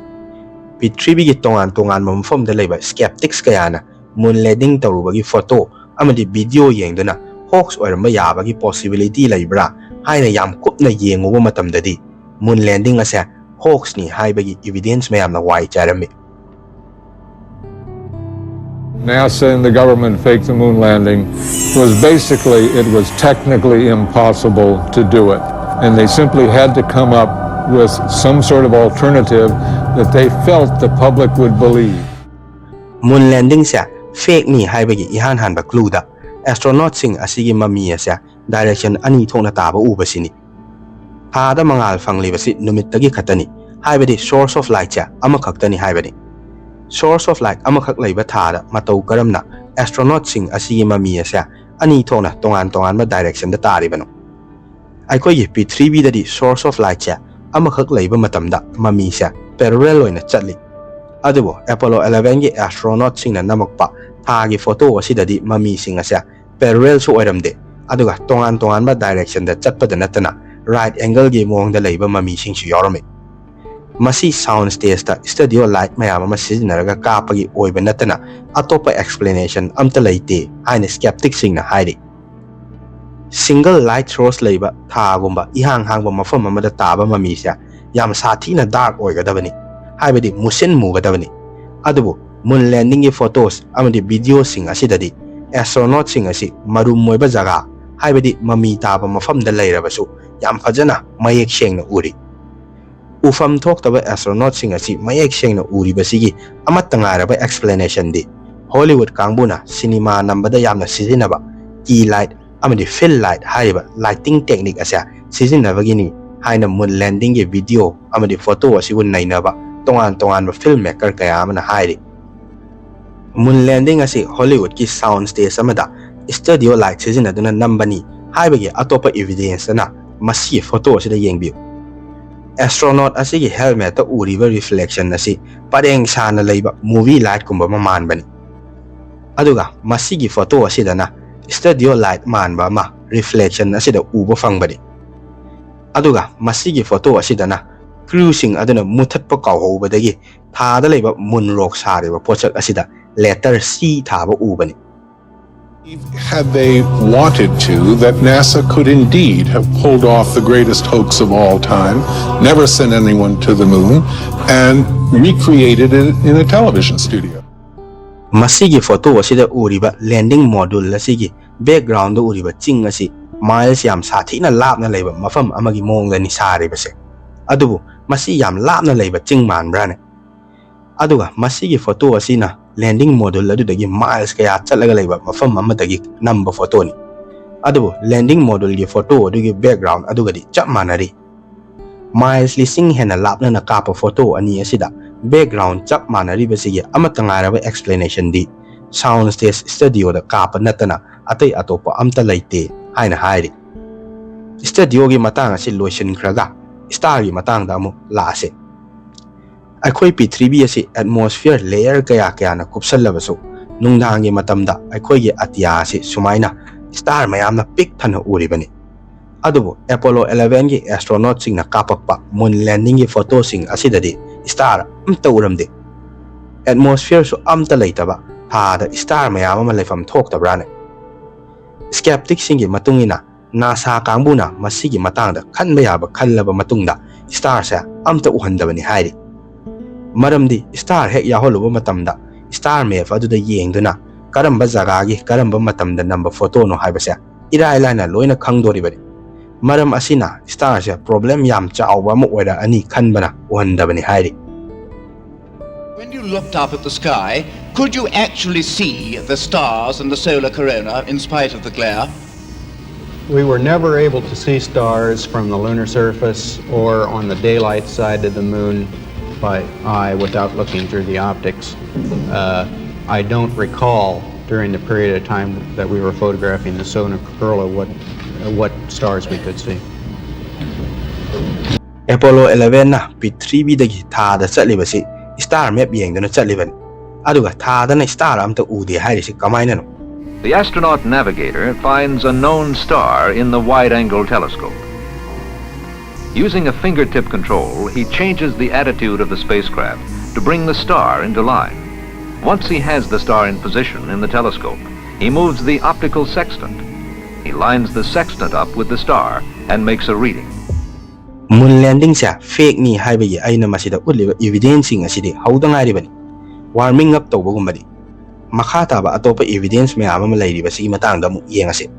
ꯄ꯭ꯔꯤꯊꯤꯕꯤꯒꯤ ꯇꯣꯉꯥꯟ ꯇꯣꯉꯥꯟꯕ ꯃꯐꯝꯗ ꯂꯩꯕ skeptics ꯀꯌꯥꯅ moon landing ꯇꯧꯔꯨꯕꯒꯤ photo ꯑꯃꯗꯤ video ꯌꯦꯡꯗꯨꯅ hoax ꯑꯣꯏꯔꯝꯕ ꯌꯥꯕꯒꯤ possibility ꯂꯩꯕ꯭ꯔꯥ ꯍꯥꯏꯅ ꯌꯥꯝ ꯀꯨꯞꯅ ꯌꯦꯡꯉꯨꯕ ꯃꯇꯝꯗꯗꯤ, moon landing ꯑꯁꯦ hoaxꯅꯤ ꯍꯥꯏꯕꯒꯤ evidence ꯃꯌꯥꯝꯅ ꯋꯥꯏ ꯆꯥꯏꯔꯝꯃꯤ꯫ NASA and the government faked the moon landing was basically, it was technically impossible to do it. And they simply had to come up with some sort of alternative that they felt the public would believe. Moon landingꯁꯦ fakeꯅꯤ ꯍꯥꯏꯕꯒꯤ ꯏꯍꯥꯟ ꯍꯥꯟꯕ clueꯗ astronautꯁꯤꯡ ꯑꯁꯤꯒꯤ ꯃꯃꯤ ꯑꯁꯦ direction ꯑꯅꯤ ꯊꯣꯛꯅ ꯇꯥꯕ ꯎꯕꯁꯤꯅꯤ꯫ ꯊꯥꯗ ꯃꯉꯥꯜ ꯐꯪꯂꯤꯕꯁꯤ ꯅꯨꯃꯤꯠꯇꯒꯤ ꯈꯛꯇꯅꯤ, ꯍꯥꯏꯕꯗꯤ source of lightꯁꯦ ꯑꯃꯈꯛꯇꯅꯤ ꯍꯥꯏꯕꯅꯤ꯫ Source of light ꯑꯃꯈꯛ ꯂꯩꯕ ꯊꯥꯗ ꯃꯇꯧ ꯀꯔꯝꯅ astronautꯁꯤꯡ ꯑꯁꯤꯒꯤ ꯃꯃꯤ ꯑꯁꯦ ꯑꯅꯤ ꯊꯣꯛꯅ ꯇꯣꯉꯥꯟ ꯇꯣꯉꯥꯟꯕ directionꯗ ꯇꯥꯔꯤꯕꯅꯣ? ꯑꯩꯈꯣꯏꯒꯤ ꯄ꯭ꯔꯤꯊꯤꯕꯤꯗꯗꯤ source of lightꯁꯦ ꯑꯃꯈꯛ ꯂꯩꯕ ꯃꯇꯝꯗ ꯃꯃꯤꯁꯦ parallel ꯑꯣꯏꯅ ꯆꯠꯂꯤ꯫ ꯑꯗꯨꯕꯨ Apollo elevenꯒꯤ astronautꯁꯤꯡꯅ ꯅꯝꯃꯛꯄ ꯊꯥꯒꯤ photo ꯑꯁꯤꯗꯗꯤ ꯃꯃꯤꯁꯤꯡ ꯑꯁꯦ parallelꯁꯨ ꯑꯣꯏꯔꯝꯗꯦ, ꯑꯗꯨꯒ ꯇꯣꯉꯥꯟ ꯇꯣꯉꯥꯟꯕ directionꯗ ꯆꯠꯄꯗ ꯅꯠꯇꯅ right angleꯒꯤ ꯃꯑꯣꯡꯗ ꯂꯩꯕ ꯃꯃꯤꯁꯤꯡꯁꯨ ꯌꯥꯎꯔꯝꯃꯤ꯫ ꯃꯁꯤ sound stageꯇ studio light ꯃꯌꯥꯝ ꯑꯃ ꯁꯤꯖꯤꯟꯅꯔꯒ ꯀꯥꯞꯄꯒꯤ ꯑꯣꯏꯕ ꯅꯠꯇꯅ ꯑꯇꯣꯞꯄ explanation ꯑꯝꯇ ꯂꯩꯇꯦ ꯍꯥꯏꯅ skepticꯁꯤꯡꯅ ꯍꯥꯏꯔꯤ꯫ Single light source ꯂꯩꯕ ꯊꯥꯒꯨꯝꯕ ꯏꯍꯥꯡ ꯍꯥꯡꯕ ꯃꯐꯝ ꯑꯃꯗ ꯇꯥꯕ ꯃꯃꯤꯁꯦ ꯌꯥꯝ ꯁꯥꯊꯤꯅ dark ꯑꯣꯏꯒꯗꯕꯅꯤ, ꯍꯥꯏꯕꯗꯤ ꯃꯨꯁꯤꯟ ꯃꯨꯒꯗꯕꯅꯤ꯫ ꯑꯗꯨꯕꯨ moon landingꯒꯤ photos ꯑꯃꯗꯤ videoꯁꯤꯡ ꯑꯁꯤꯗꯗꯤ astronautꯁꯤꯡ ꯑꯁꯤ ꯃꯔꯨꯝ ꯑꯣꯏꯕ ꯖꯒꯥ, ꯍꯥꯏꯕꯗꯤ ꯃꯃꯤ ꯇꯥꯕ ꯃꯐꯝꯗ ꯂꯩꯔꯕꯁꯨ ꯌꯥꯝ ꯐꯖꯅ ꯃꯌꯦꯛ ꯁꯦꯡꯅ ꯎꯔꯤ꯫ ꯎꯐꯝ ꯊꯣꯛꯇꯕ astronautꯁꯤꯡ ꯑꯁꯤ ꯃꯌꯦꯛ ꯁꯦꯡꯅ ꯎꯔꯤꯕꯁꯤꯒꯤ ꯑꯃꯠꯇ ꯉꯥꯏꯔꯕ explanationꯗꯤ Hollywood ꯀꯥꯡꯕꯨꯅ ꯁꯤꯅꯦꯃꯥ ꯅꯝꯕꯗ ꯌꯥꯝꯅ ꯁꯤꯖꯤꯟꯅꯕ key light ꯑꯃꯗꯤ fill light ꯍꯥꯏꯔꯤꯕ lighting technique ꯑꯁꯦ ꯁꯤꯖꯤꯟꯅꯕꯒꯤꯅꯤ ꯍꯥꯏꯅ moon landingꯒꯤ video ꯑꯃꯗꯤ photo ꯑꯁꯤꯕꯨ ꯅꯩꯅꯕ ꯇꯣꯉꯥꯟ ꯇꯣꯉꯥꯟꯕ filmmaker ꯀꯌꯥ ꯑꯃꯅ ꯍꯥꯏꯔꯤ꯫ Moon landing ꯑꯁꯤ Hollywoodꯀꯤ sound stage ꯑꯃꯗ studio light ꯁꯤꯖꯤꯟꯅꯗꯨꯅ ꯅꯝꯕꯅꯤ ꯍꯥꯏꯕꯒꯤ ꯑꯇꯣꯞꯄ evidence ꯑꯃꯅ ꯃꯁꯤꯒꯤ photo ꯑꯁꯤꯗ ꯌꯦꯡꯕꯤꯌꯨ꯫ Astronaut ꯑꯁꯤꯒꯤ helmetꯇ ꯎꯔꯤꯕ reflection ꯑꯁꯤ ꯄꯔꯦꯡ ꯁꯥꯅ ꯂꯩꯕ movie lightꯀꯨꯝꯕ ꯑꯃ ꯃꯥꯟꯕꯅꯤ꯫ ꯑꯗꯨꯒ ꯃꯁꯤꯒꯤ photo ꯑꯁꯤꯗꯅ studio light ꯃꯥꯟꯕ ꯑꯃ reflection ꯑꯁꯤꯗ ꯎꯕ ꯐꯪꯕꯅꯤ꯫ ꯑꯗꯨꯒ ꯃꯁꯤꯒꯤ photo ꯑꯁꯤꯗꯅ crewꯁꯤꯡ ꯑꯗꯨꯅ ꯃꯨꯊꯠꯄ ꯀꯥꯎꯍꯧꯕꯗꯒꯤ ꯊꯥꯗ ꯂꯩꯕ moon rock ꯁꯥꯔꯤꯕ ꯄꯣꯠꯁꯛ ꯑꯁꯤꯗ letter C ꯊꯥꯕ ꯎꯕꯅꯤ꯫ Had they wanted to, that NASA could indeed have pulled off the greatest hoax of all time, never sent anyone to the moon, and recreated it in a television studio. ꯃꯁꯤꯒꯤ photo ꯑꯁꯤꯗ ꯎꯔꯤꯕ landing module ꯑꯁꯤꯒꯤ backgroundꯗ ꯎꯔꯤꯕ ꯆꯤꯡ ꯑꯁꯤ miles ꯌꯥꯝ ꯁꯥꯊꯤꯅ ꯂꯥꯞꯅ ꯂꯩꯕ ꯃꯐꯝ ꯑꯃꯒꯤ ꯃꯑꯣꯡꯗꯅꯤ ꯁꯥꯔꯤꯕꯁꯦ꯫ ꯑꯗꯨꯕꯨ ꯃꯁꯤ ꯌꯥꯝ ꯂꯥꯞꯅ ꯂꯩꯕ ꯆꯤꯡ ꯃꯥꯟꯕ꯭ꯔꯥꯅꯦ? ꯑꯗꯨꯒ ꯃꯁꯤꯒꯤ photo ꯑꯁꯤꯅ landing module ꯑꯗꯨꯗꯒꯤ miles ꯀꯌꯥ ꯆꯠꯂꯒ ꯂꯩꯕ ꯃꯐꯝ ꯑꯃꯗꯒꯤ ꯅꯝꯕ photoꯅꯤ꯫ ꯑꯗꯨꯕꯨ landing moduleꯒꯤ photo ꯑꯗꯨꯒꯤ background ꯑꯗꯨꯒꯗꯤ ꯆꯞ ꯃꯥꯟꯅꯔꯤ꯫ Miles ꯂꯤꯁꯤꯡ ꯍꯦꯟꯅ ꯂꯥꯞꯅꯅ ꯀꯥꯞꯄ photo ꯑꯅꯤ ꯑꯁꯤꯗ background ꯆꯞ ꯃꯥꯟꯅꯔꯤꯕꯁꯤꯒꯤ ꯑꯃꯠꯇ ꯉꯥꯏꯔꯕ explanationꯗꯤ sound stage studioꯗ ꯀꯥꯞꯄ ꯅꯠꯇꯅ ꯑꯇꯩ ꯑꯇꯣꯞꯄ ꯑꯝꯇ ꯂꯩꯇꯦ ꯍꯥꯏꯅ ꯍꯥꯏꯔꯤ꯫ Studioꯒꯤ ꯃꯇꯥꯡ ꯑꯁꯤ ꯂꯣꯏꯁꯤꯟꯈ꯭ꯔꯒ starꯒꯤ ꯃꯇꯥꯡꯗ ꯑꯃꯨꯛ ꯂꯥꯛꯑꯁꯤ꯫ ꯑꯩꯈꯣꯏ ꯄ꯭ꯔꯤꯊꯤꯕꯤ ꯑꯁꯤ atmosphere layer ꯀꯌꯥ ꯀꯌꯥꯅ ꯀꯨꯞꯁꯜꯂꯕꯁꯨ, ꯅꯨꯡꯗꯥꯡꯒꯤ ꯃꯇꯝꯗ ꯑꯩꯈꯣꯏꯒꯤ ꯑꯇꯤꯌꯥ ꯑꯁꯤ ꯁꯨꯃꯥꯏꯅ star ꯃꯌꯥꯝꯅ ꯄꯤꯛ ꯊꯟꯅ ꯎꯔꯤꯕꯅꯤ꯫ ꯑꯗꯨꯕꯨ Apollo elevenꯒꯤ astronautꯁꯤꯡꯅ ꯀꯥꯞꯄꯛꯄ moon landingꯒꯤ photoꯁꯤꯡ ꯑꯁꯤꯗꯗꯤ star ꯑꯝꯇ ꯎꯔꯝꯗꯦ꯫ Atmosphereꯁꯨ ꯑꯝꯇ ꯂꯩꯇꯕ ꯊꯥꯗ star ꯃꯌꯥꯝ ꯑꯃ ꯂꯩꯐꯝ ꯊꯣꯛꯇꯕ꯭ꯔꯥꯅꯦ? Skepticꯁꯤꯡꯒꯤ ꯃꯇꯨꯡ ꯏꯟꯅ, NASA ꯀꯥꯡꯕꯨꯅ ꯃꯁꯤꯒꯤ ꯃꯇꯥꯡꯗ ꯈꯟꯕ ꯌꯥꯕ ꯈꯜꯂꯕ ꯃꯇꯨꯡꯗ starꯁꯦ ꯑꯝꯇ ꯎꯍꯟꯗꯕꯅꯤ ꯍꯥꯏꯔꯤ꯫ ꯃꯔꯝꯗꯤ star ꯍꯦꯛ ꯌꯥꯎꯍꯜꯂꯨꯕ ꯃꯇꯝꯗ star map ꯑꯗꯨꯗ ꯌꯦꯡꯗꯨꯅ ꯀꯔꯝꯕ ꯖꯒꯥꯒꯤ ꯀꯔꯝꯕ ꯃꯇꯝꯗ ꯅꯝꯕ photoꯅꯣ ꯍꯥꯏꯕꯁꯦ ꯏꯔꯥꯏ ꯂꯥꯏꯅ ꯂꯣꯏꯅ ꯈꯪꯗꯣꯔꯤꯕꯅꯤ꯫ ꯃꯔꯝ ꯑꯁꯤꯅ starꯁꯦ problem ꯌꯥꯝ ꯆꯥꯎꯕ ꯑꯃ ꯑꯣꯏꯔꯛꯑꯅꯤ ꯈꯟꯕꯅ ꯎꯍꯟꯗꯕꯅꯤ ꯍꯥꯏꯔꯤ꯫ When you looked up at the sky, could you actually see the stars and the solar corona in spite of the glare? We were never able to see stars from the lunar surface or on the daylight side of the moon by eye without looking through the optics. Uh, I don't recall during the period of time that we were photographing the solar corona what, what stars we could see. Apollo ꯑꯦꯂꯦꯚꯦꯟꯅ ꯄ꯭ꯔꯤꯊꯤꯕꯤꯗꯒꯤ ꯊꯥꯗ ꯆꯠꯂꯤꯕꯁꯤ star map ꯌꯦꯡꯗꯨꯅ ꯆꯠꯂꯤꯕꯅꯤ꯫ ꯑꯗꯨꯒ ꯊꯥꯗꯅ star ꯑꯝꯇ ꯎꯗꯦ ꯍꯥꯏꯔꯤꯁꯤ ꯀꯃꯥꯏꯅꯅꯣ? The astronaut navigator finds a known star in the wide angle telescope. Using a fingertip control, he changes the attitude of the spacecraft to bring the star into line. Once he has the star in position in the telescope, he moves the optical sextant. He lines the sextant up with the star and makes a reading. Moon ꯂꯦꯟꯗꯤꯡꯁꯦ ꯐꯦꯛꯅꯤ ꯍꯥꯏꯕꯒꯤ ꯑꯩꯅ ꯃꯁꯤꯗ ꯎꯠꯂꯤꯕ ꯏꯚꯤꯗꯦꯟꯁꯁꯤꯡ ꯑꯁꯤꯗꯤ ꯍꯧꯗ ꯉꯥꯏꯔꯤꯕꯅꯤ꯫ Warming up ꯇꯧꯕꯒꯨꯝꯕꯅꯤ꯫ ꯃꯈꯥ ꯇꯥꯕ ꯑꯇꯣꯞꯄ ꯏꯚꯤꯗꯦꯟꯁ ꯃꯌꯥꯝ ꯑꯃ ꯂꯩꯔꯤꯕꯁꯤꯒꯤ ꯃꯇꯥꯡꯗ ꯑꯃꯨꯛ ꯌꯦꯡꯉꯁꯤ꯫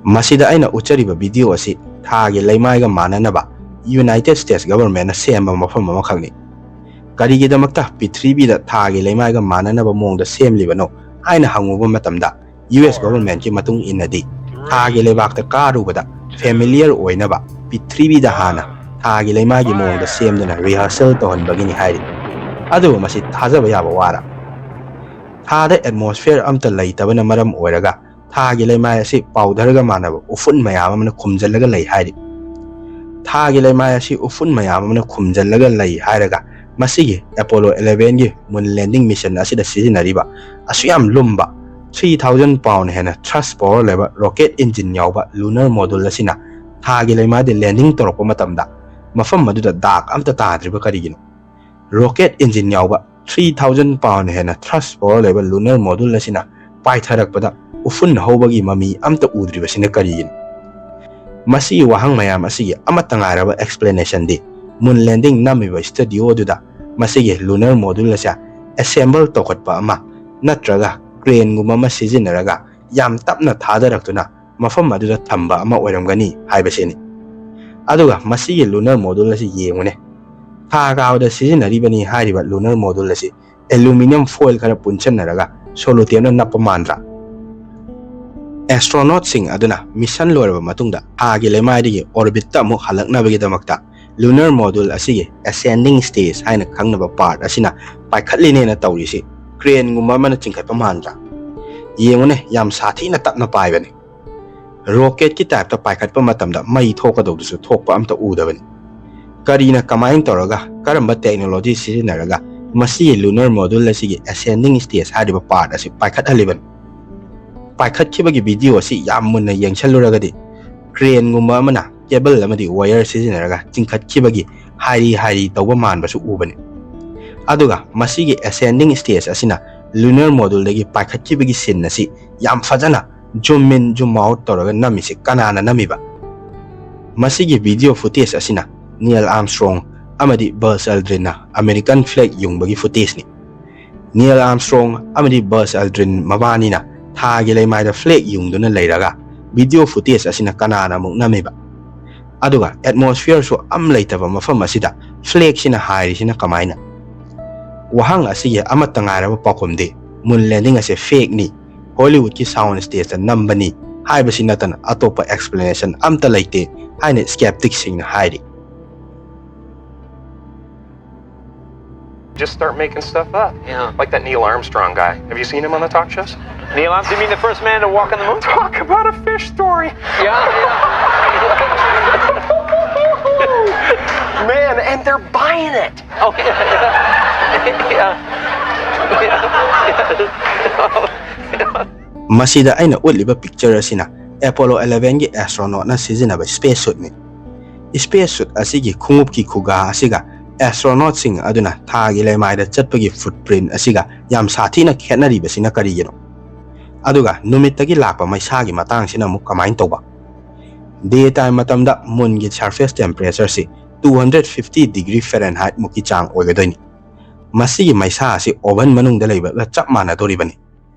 ꯃꯁꯤꯗ ꯑꯩꯅ ꯎꯠꯆꯔꯤꯕ ꯚꯤꯗꯤꯑꯣ ꯑꯁꯤ ꯊꯥꯒꯤ ꯂꯩꯃꯥꯏꯒ ꯃꯥꯟꯅꯅꯕ ꯌꯨꯅꯥꯏꯇꯦꯗ ꯁ꯭ꯇꯦꯠꯁ ꯒꯚꯔꯟꯃꯦꯟꯠꯅ ꯁꯦꯝꯕ ꯃꯐꯝ ꯑꯃꯈꯛꯅꯤ꯫ ꯀꯔꯤꯒꯤꯗꯃꯛꯇ ꯄ꯭ꯔꯤꯊꯤꯕꯤꯗ ꯊꯥꯒꯤ ꯂꯩꯃꯥꯏꯒ ꯃꯥꯟꯅꯅꯕ ꯃꯑꯣꯡꯗ ꯁꯦꯝꯂꯤꯕꯅꯣ ꯍꯥꯏꯅ ꯍꯪꯉꯨꯕ ꯃꯇꯝꯗ, ꯌꯨ ꯑꯦꯁ ꯒꯚꯔꯟꯃꯦꯟꯠꯀꯤ ꯃꯇꯨꯡ ꯏꯟꯅꯗꯤ ꯊꯥꯒꯤ ꯂꯩꯕꯥꯛꯇ ꯀꯥꯔꯨꯕꯗ ꯐꯦꯃꯤꯂꯤꯌꯔ ꯑꯣꯏꯅꯕ ꯄ꯭ꯔꯤꯊꯤꯕꯤꯗ ꯍꯥꯟꯅ ꯊꯥꯒꯤ ꯂꯩꯃꯥꯏꯒꯤ ꯃꯑꯣꯡꯗ ꯁꯦꯝꯗꯨꯅ ꯔꯤꯍꯔꯁꯦꯜ ꯇꯧꯍꯟꯕꯒꯤꯅꯤ ꯍꯥꯏꯔꯤ꯫ ꯑꯗꯨꯕꯨ ꯃꯁꯤ ꯊꯥꯖꯕ ꯌꯥꯕ ꯋꯥꯔ? ꯊꯥꯗ ꯑꯦꯠꯃꯣꯁꯐꯤꯌꯔ ꯑꯝꯇ ꯂꯩꯇꯕꯅ ꯃꯔꯝ ꯑꯣꯏꯔꯒ ꯊꯥꯒꯤ ꯂꯩꯃꯥꯏ ꯑꯁꯤ ꯄꯥꯎꯗꯔꯒ ꯃꯥꯟꯅꯕ ꯎꯐꯨꯟ ꯃꯌꯥꯝ ꯑꯃꯅ ꯈꯨꯝꯖꯤꯜꯂꯒ ꯂꯩ ꯍꯥꯏꯔꯤ꯫ ꯊꯥꯒꯤ ꯂꯩꯃꯥꯏ ꯑꯁꯤ ꯎꯐꯨꯟ ꯃꯌꯥꯝ ꯑꯃꯅ ꯈꯨꯝꯖꯤꯜꯂꯒ ꯂꯩ ꯍꯥꯏꯔꯒ ꯃꯁꯤꯒꯤ ꯑꯦꯄꯣꯂꯣ ꯑꯦꯂꯦꯚꯦꯟꯒꯤ ꯃꯨꯟ ꯂꯦꯟꯗꯤꯡ ꯃꯤꯁꯟ ꯑꯁꯤꯗ ꯁꯤꯖꯤꯟꯅꯔꯤꯕ ꯑꯁꯨꯛ ꯌꯥꯝ ꯂꯨꯝꯕ ꯊ꯭ꯔꯤ ꯊꯥꯎꯖꯟ ꯄꯥꯎꯟ ꯍꯦꯟꯅ ꯊ꯭ꯔꯁ ꯄꯥꯋꯔ ꯂꯩꯕ ꯔꯣꯀꯦꯠ ꯏꯟꯖꯤꯟ ꯌꯥꯎꯕ ꯂꯨꯅꯔ ꯃꯣꯗꯨꯜ ꯑꯁꯤꯅ ꯊꯥꯒꯤ ꯂꯩꯃꯥꯏꯗ ꯂꯦꯟꯗꯤꯡ ꯇꯧꯔꯛꯄ ꯃꯇꯝꯗ ꯃꯐꯝ ꯑꯗꯨꯗ ꯗꯥꯛ ꯑꯝꯇ ꯇꯥꯗ꯭ꯔꯤꯕ ꯀꯔꯤꯒꯤꯅꯣ? ꯔꯣꯀꯦꯠ ꯏꯟꯖꯤꯟ ꯌꯥꯎꯕ ꯊ꯭ꯔꯤ ꯊꯥꯎꯖꯟ ꯄꯥꯎꯟ ꯍꯦꯟꯅ ꯊ꯭ꯔꯁ ꯄꯥꯋꯔ ꯂꯩꯕ ꯂꯨꯅꯔ ꯃꯣꯗꯨꯜ ꯑꯁꯤꯅ ꯄꯥꯏꯊꯔꯛꯄꯗ ꯎꯐꯨꯟ ꯍꯧꯕꯒꯤ ꯃꯃꯤ ꯑꯝꯇ ꯎꯗ꯭ꯔꯤꯕꯁꯤꯅ ꯀꯔꯤꯒꯤꯅꯣ? ꯃꯁꯤꯒꯤ ꯋꯥꯍꯪ ꯃꯌꯥꯝ ꯑꯁꯤꯒꯤ ꯑꯃꯠꯇ ꯉꯥꯏꯔꯕ ꯑꯦꯛꯁꯄ꯭ꯂꯦꯅꯦꯁꯟꯗꯤ ꯃꯨꯟ ꯂꯦꯟꯗꯤꯡ ꯅꯝꯃꯤꯕ ꯁ꯭ꯇꯨꯗꯤꯑꯣꯗꯨꯗ ꯃꯁꯤꯒꯤ ꯂꯨꯅꯔ ꯃꯣꯗꯨꯜ ꯑꯁꯦ ꯑꯦꯁꯦꯝꯕꯜ ꯇꯧꯈꯠꯄ ꯑꯃ ꯅꯠꯇ꯭ꯔꯒ ꯀ꯭ꯔꯦꯟꯒꯨꯝꯕ ꯑꯃ ꯁꯤꯖꯤꯟꯅꯔꯒ ꯌꯥꯝ ꯇꯞꯅ ꯊꯥꯗꯔꯛꯇꯨꯅ ꯃꯐꯝ ꯑꯗꯨꯗ ꯊꯝꯕ ꯑꯃ ꯑꯣꯏꯔꯝꯒꯅꯤ ꯍꯥꯏꯕꯁꯤꯅꯤ꯫ ꯑꯗꯨꯒ ꯃꯁꯤꯒꯤ ꯂꯨꯅꯔ ꯃꯣꯗꯨꯜ ꯑꯁꯤ ꯌꯦꯡꯉꯨꯅꯦ꯫ ꯊꯥ ꯀꯥꯕꯗ ꯁꯤꯖꯤꯟꯅꯔꯤꯕꯅꯤ ꯍꯥꯏꯔꯤꯕ ꯂꯨꯅꯔ ꯃꯣꯗꯨꯜ ꯑꯁꯤ ꯑꯦꯂꯨꯃꯤꯅꯤꯌꯝ ꯐꯣꯏꯜ ꯈꯔ ꯄꯨꯟꯁꯤꯟꯅꯔꯒ ꯁꯣꯂꯨꯇꯦꯞꯅ ꯅꯞꯄ ꯃꯥꯟꯗ꯭ꯔꯥ? Astronautꯁꯤꯡ ꯑꯗꯨꯅ ꯃꯤꯁꯟ ꯂꯣꯏꯔꯕ ꯃꯇꯨꯡꯗ ꯊꯥꯒꯤ ꯂꯩꯃꯥꯏꯗꯒꯤ orbitꯇ ꯑꯃꯨꯛ ꯍꯜꯂꯛꯅꯕꯒꯤꯗꯃꯛꯇ lunar module ꯑꯁꯤꯒꯤ ascending stage ꯍꯥꯏꯅ ꯈꯪꯅꯕ part ꯑꯁꯤꯅ ꯄꯥꯏꯈꯠꯂꯤꯅꯦꯅ ꯇꯧꯔꯤꯁꯤ craneꯒꯨꯝꯕ ꯑꯃꯅ ꯆꯤꯡꯈꯠꯄ ꯃꯥꯟꯗ꯭ꯔꯥ? ꯌꯦꯡꯉꯨꯅꯦ, ꯌꯥꯝ ꯁꯥꯊꯤꯅ ꯇꯞꯅ ꯄꯥꯏꯕꯅꯤ꯫ Rocketꯀꯤ typeꯇ ꯄꯥꯏꯈꯠꯄ ꯃꯇꯝꯗ ꯃꯩ ꯊꯣꯛꯀꯗꯧꯗꯨꯁꯨ ꯊꯣꯛꯄ ꯑꯝꯇ ꯎꯗꯕꯅꯤ꯫ ꯀꯔꯤꯅ ꯀꯃꯥꯏꯅ ꯇꯧꯔꯒ, ꯀꯔꯝꯕ technology ꯁꯤꯖꯤꯟꯅꯔꯒ ꯃꯁꯤꯒꯤ lunar module ꯑꯁꯤꯒꯤ ascending stage ꯍꯥꯏꯔꯤꯕ part ꯑꯁꯤ ꯄꯥꯏꯈꯠꯍꯜꯂꯤꯕꯅꯣ? ꯄꯥꯏꯈꯠꯈꯤꯕꯒꯤ video ꯑꯁꯤ ꯌꯥꯝ ꯃꯨꯟꯅ ꯌꯦꯡꯁꯜꯂꯨꯔꯒꯗꯤ craneꯒꯨꯝꯕ ꯑꯃꯅ cable ꯑꯃꯗꯤ wire ꯁꯤꯖꯤꯟꯅꯔꯒ ꯆꯤꯡꯈꯠꯈꯤꯕꯒꯤ ꯍꯥꯏꯔꯤ ꯍꯥꯏꯔꯤ ꯇꯧꯕ ꯃꯥꯟꯕꯁꯨ ꯎꯕꯅꯤ꯫ ꯑꯗꯨꯒ ꯃꯁꯤꯒꯤ ascending stage ꯑꯁꯤꯅ lunar moduleꯗꯒꯤ ꯄꯥꯏꯈꯠꯈꯤꯕꯒꯤ scene ꯑꯁꯤ ꯌꯥꯝ ꯐꯖꯅ zoom in zoom out ꯇꯧꯔꯒ ꯅꯝꯃꯤꯁꯤ ꯀꯅꯥꯅ ꯅꯝꯃꯤꯕ? ꯃꯁꯤꯒꯤ video footage ꯑꯁꯤꯅ Neil Armstrong ꯑꯃꯗꯤ Buzz Aldrinꯅ American flag ꯌꯨꯡꯕꯒꯤ footageꯅꯤ꯫ Neil Armstrong ꯑꯃꯗꯤ Buzz Aldrin ꯃꯕꯥꯅꯤꯅ ꯊꯥꯒꯤ ꯂꯩꯃꯥꯏꯗ flag ꯌꯨꯡꯗꯨꯅ ꯂꯩꯔꯒ video footage ꯑꯁꯤꯅ ꯀꯅꯥꯅ ꯑꯃꯨꯛ ꯅꯝꯃꯤꯕ? ꯑꯗꯨꯒ atmosphereꯁꯨ ꯑꯝ ꯂꯩꯇꯕ ꯃꯐꯝ ꯑꯁꯤꯗ flagꯁꯤꯅ ꯍꯥꯏꯔꯤꯁꯤꯅ ꯀꯃꯥꯏꯅ? ꯋꯥꯍꯪ ꯑꯁꯤꯒꯤ ꯑꯃꯠꯇ ꯉꯥꯏꯔꯕ ꯄꯥꯎꯈꯨꯝꯗꯤ moon landing ꯑꯁꯤ fakeꯅꯤ, Hollywoodꯀꯤ sound stageꯇ ꯅꯝꯕꯅꯤ ꯍꯥꯏꯕꯁꯤ ꯅꯠꯇꯅ ꯑꯇꯣꯞꯄ explanation ꯑꯝꯇ ꯂꯩꯇꯦ ꯍꯥꯏꯅ skepticꯁꯤꯡꯅ ꯍꯥꯏꯔꯤ꯫ Just start making stuff up. Yeah. Like that Neil Armstrong guy. Have you seen him on the talk shows? Neil Armstrong, you mean the first man to walk on the moon? Talk about a fish story. Yeah, yeah. Man, and they're buying it. Oh, yeah. Yeah. Yeah. ꯃꯁꯤꯗ ꯑꯩꯅ ꯎꯠꯂꯤꯕ picture ꯑꯁꯤꯅ Apollo elevenꯒꯤ astronautꯅ ꯁꯤꯖꯤꯟꯅꯕ space suitꯅꯤ꯫ Space suit ꯑꯁꯤꯒꯤ ꯈꯣꯡꯎꯞꯀꯤ ꯈꯨꯒꯥ ꯑꯁꯤꯒ astronautꯁꯤꯡ ꯑꯗꯨꯅ ꯊꯥꯒꯤ ꯂꯩꯃꯥꯏꯗ ꯆꯠꯄꯒꯤ footprint ꯑꯁꯤꯒ ꯌꯥꯝ ꯁꯥꯊꯤꯅ ꯈꯦꯠꯅꯔꯤꯕꯁꯤꯅ ꯀꯔꯤꯒꯤꯅꯣ? ꯑꯗꯨꯒ ꯅꯨꯃꯤꯠꯇꯒꯤ ꯂꯥꯛꯄ ꯃꯩꯁꯥꯒꯤ ꯃꯇꯥꯡꯁꯤꯅ ꯑꯃꯨꯛ ꯀꯃꯥꯏꯅ ꯇꯧꯕ? Daytime ꯃꯇꯝꯗ moonꯒꯤ surface temperatureꯁꯤ two hundred fifty degree Fahrenheit ꯃꯨꯛꯀꯤ ꯆꯥꯡ ꯑꯣꯏꯒꯗꯣꯏꯅꯤ꯫ ꯃꯁꯤꯒꯤ ꯃꯩꯁꯥ ꯑꯁꯤ oven ꯃꯅꯨꯡꯗ ꯂꯩꯕꯒ ꯆꯞ ꯃꯥꯟꯅꯗꯣꯔꯤꯕꯅꯤ꯫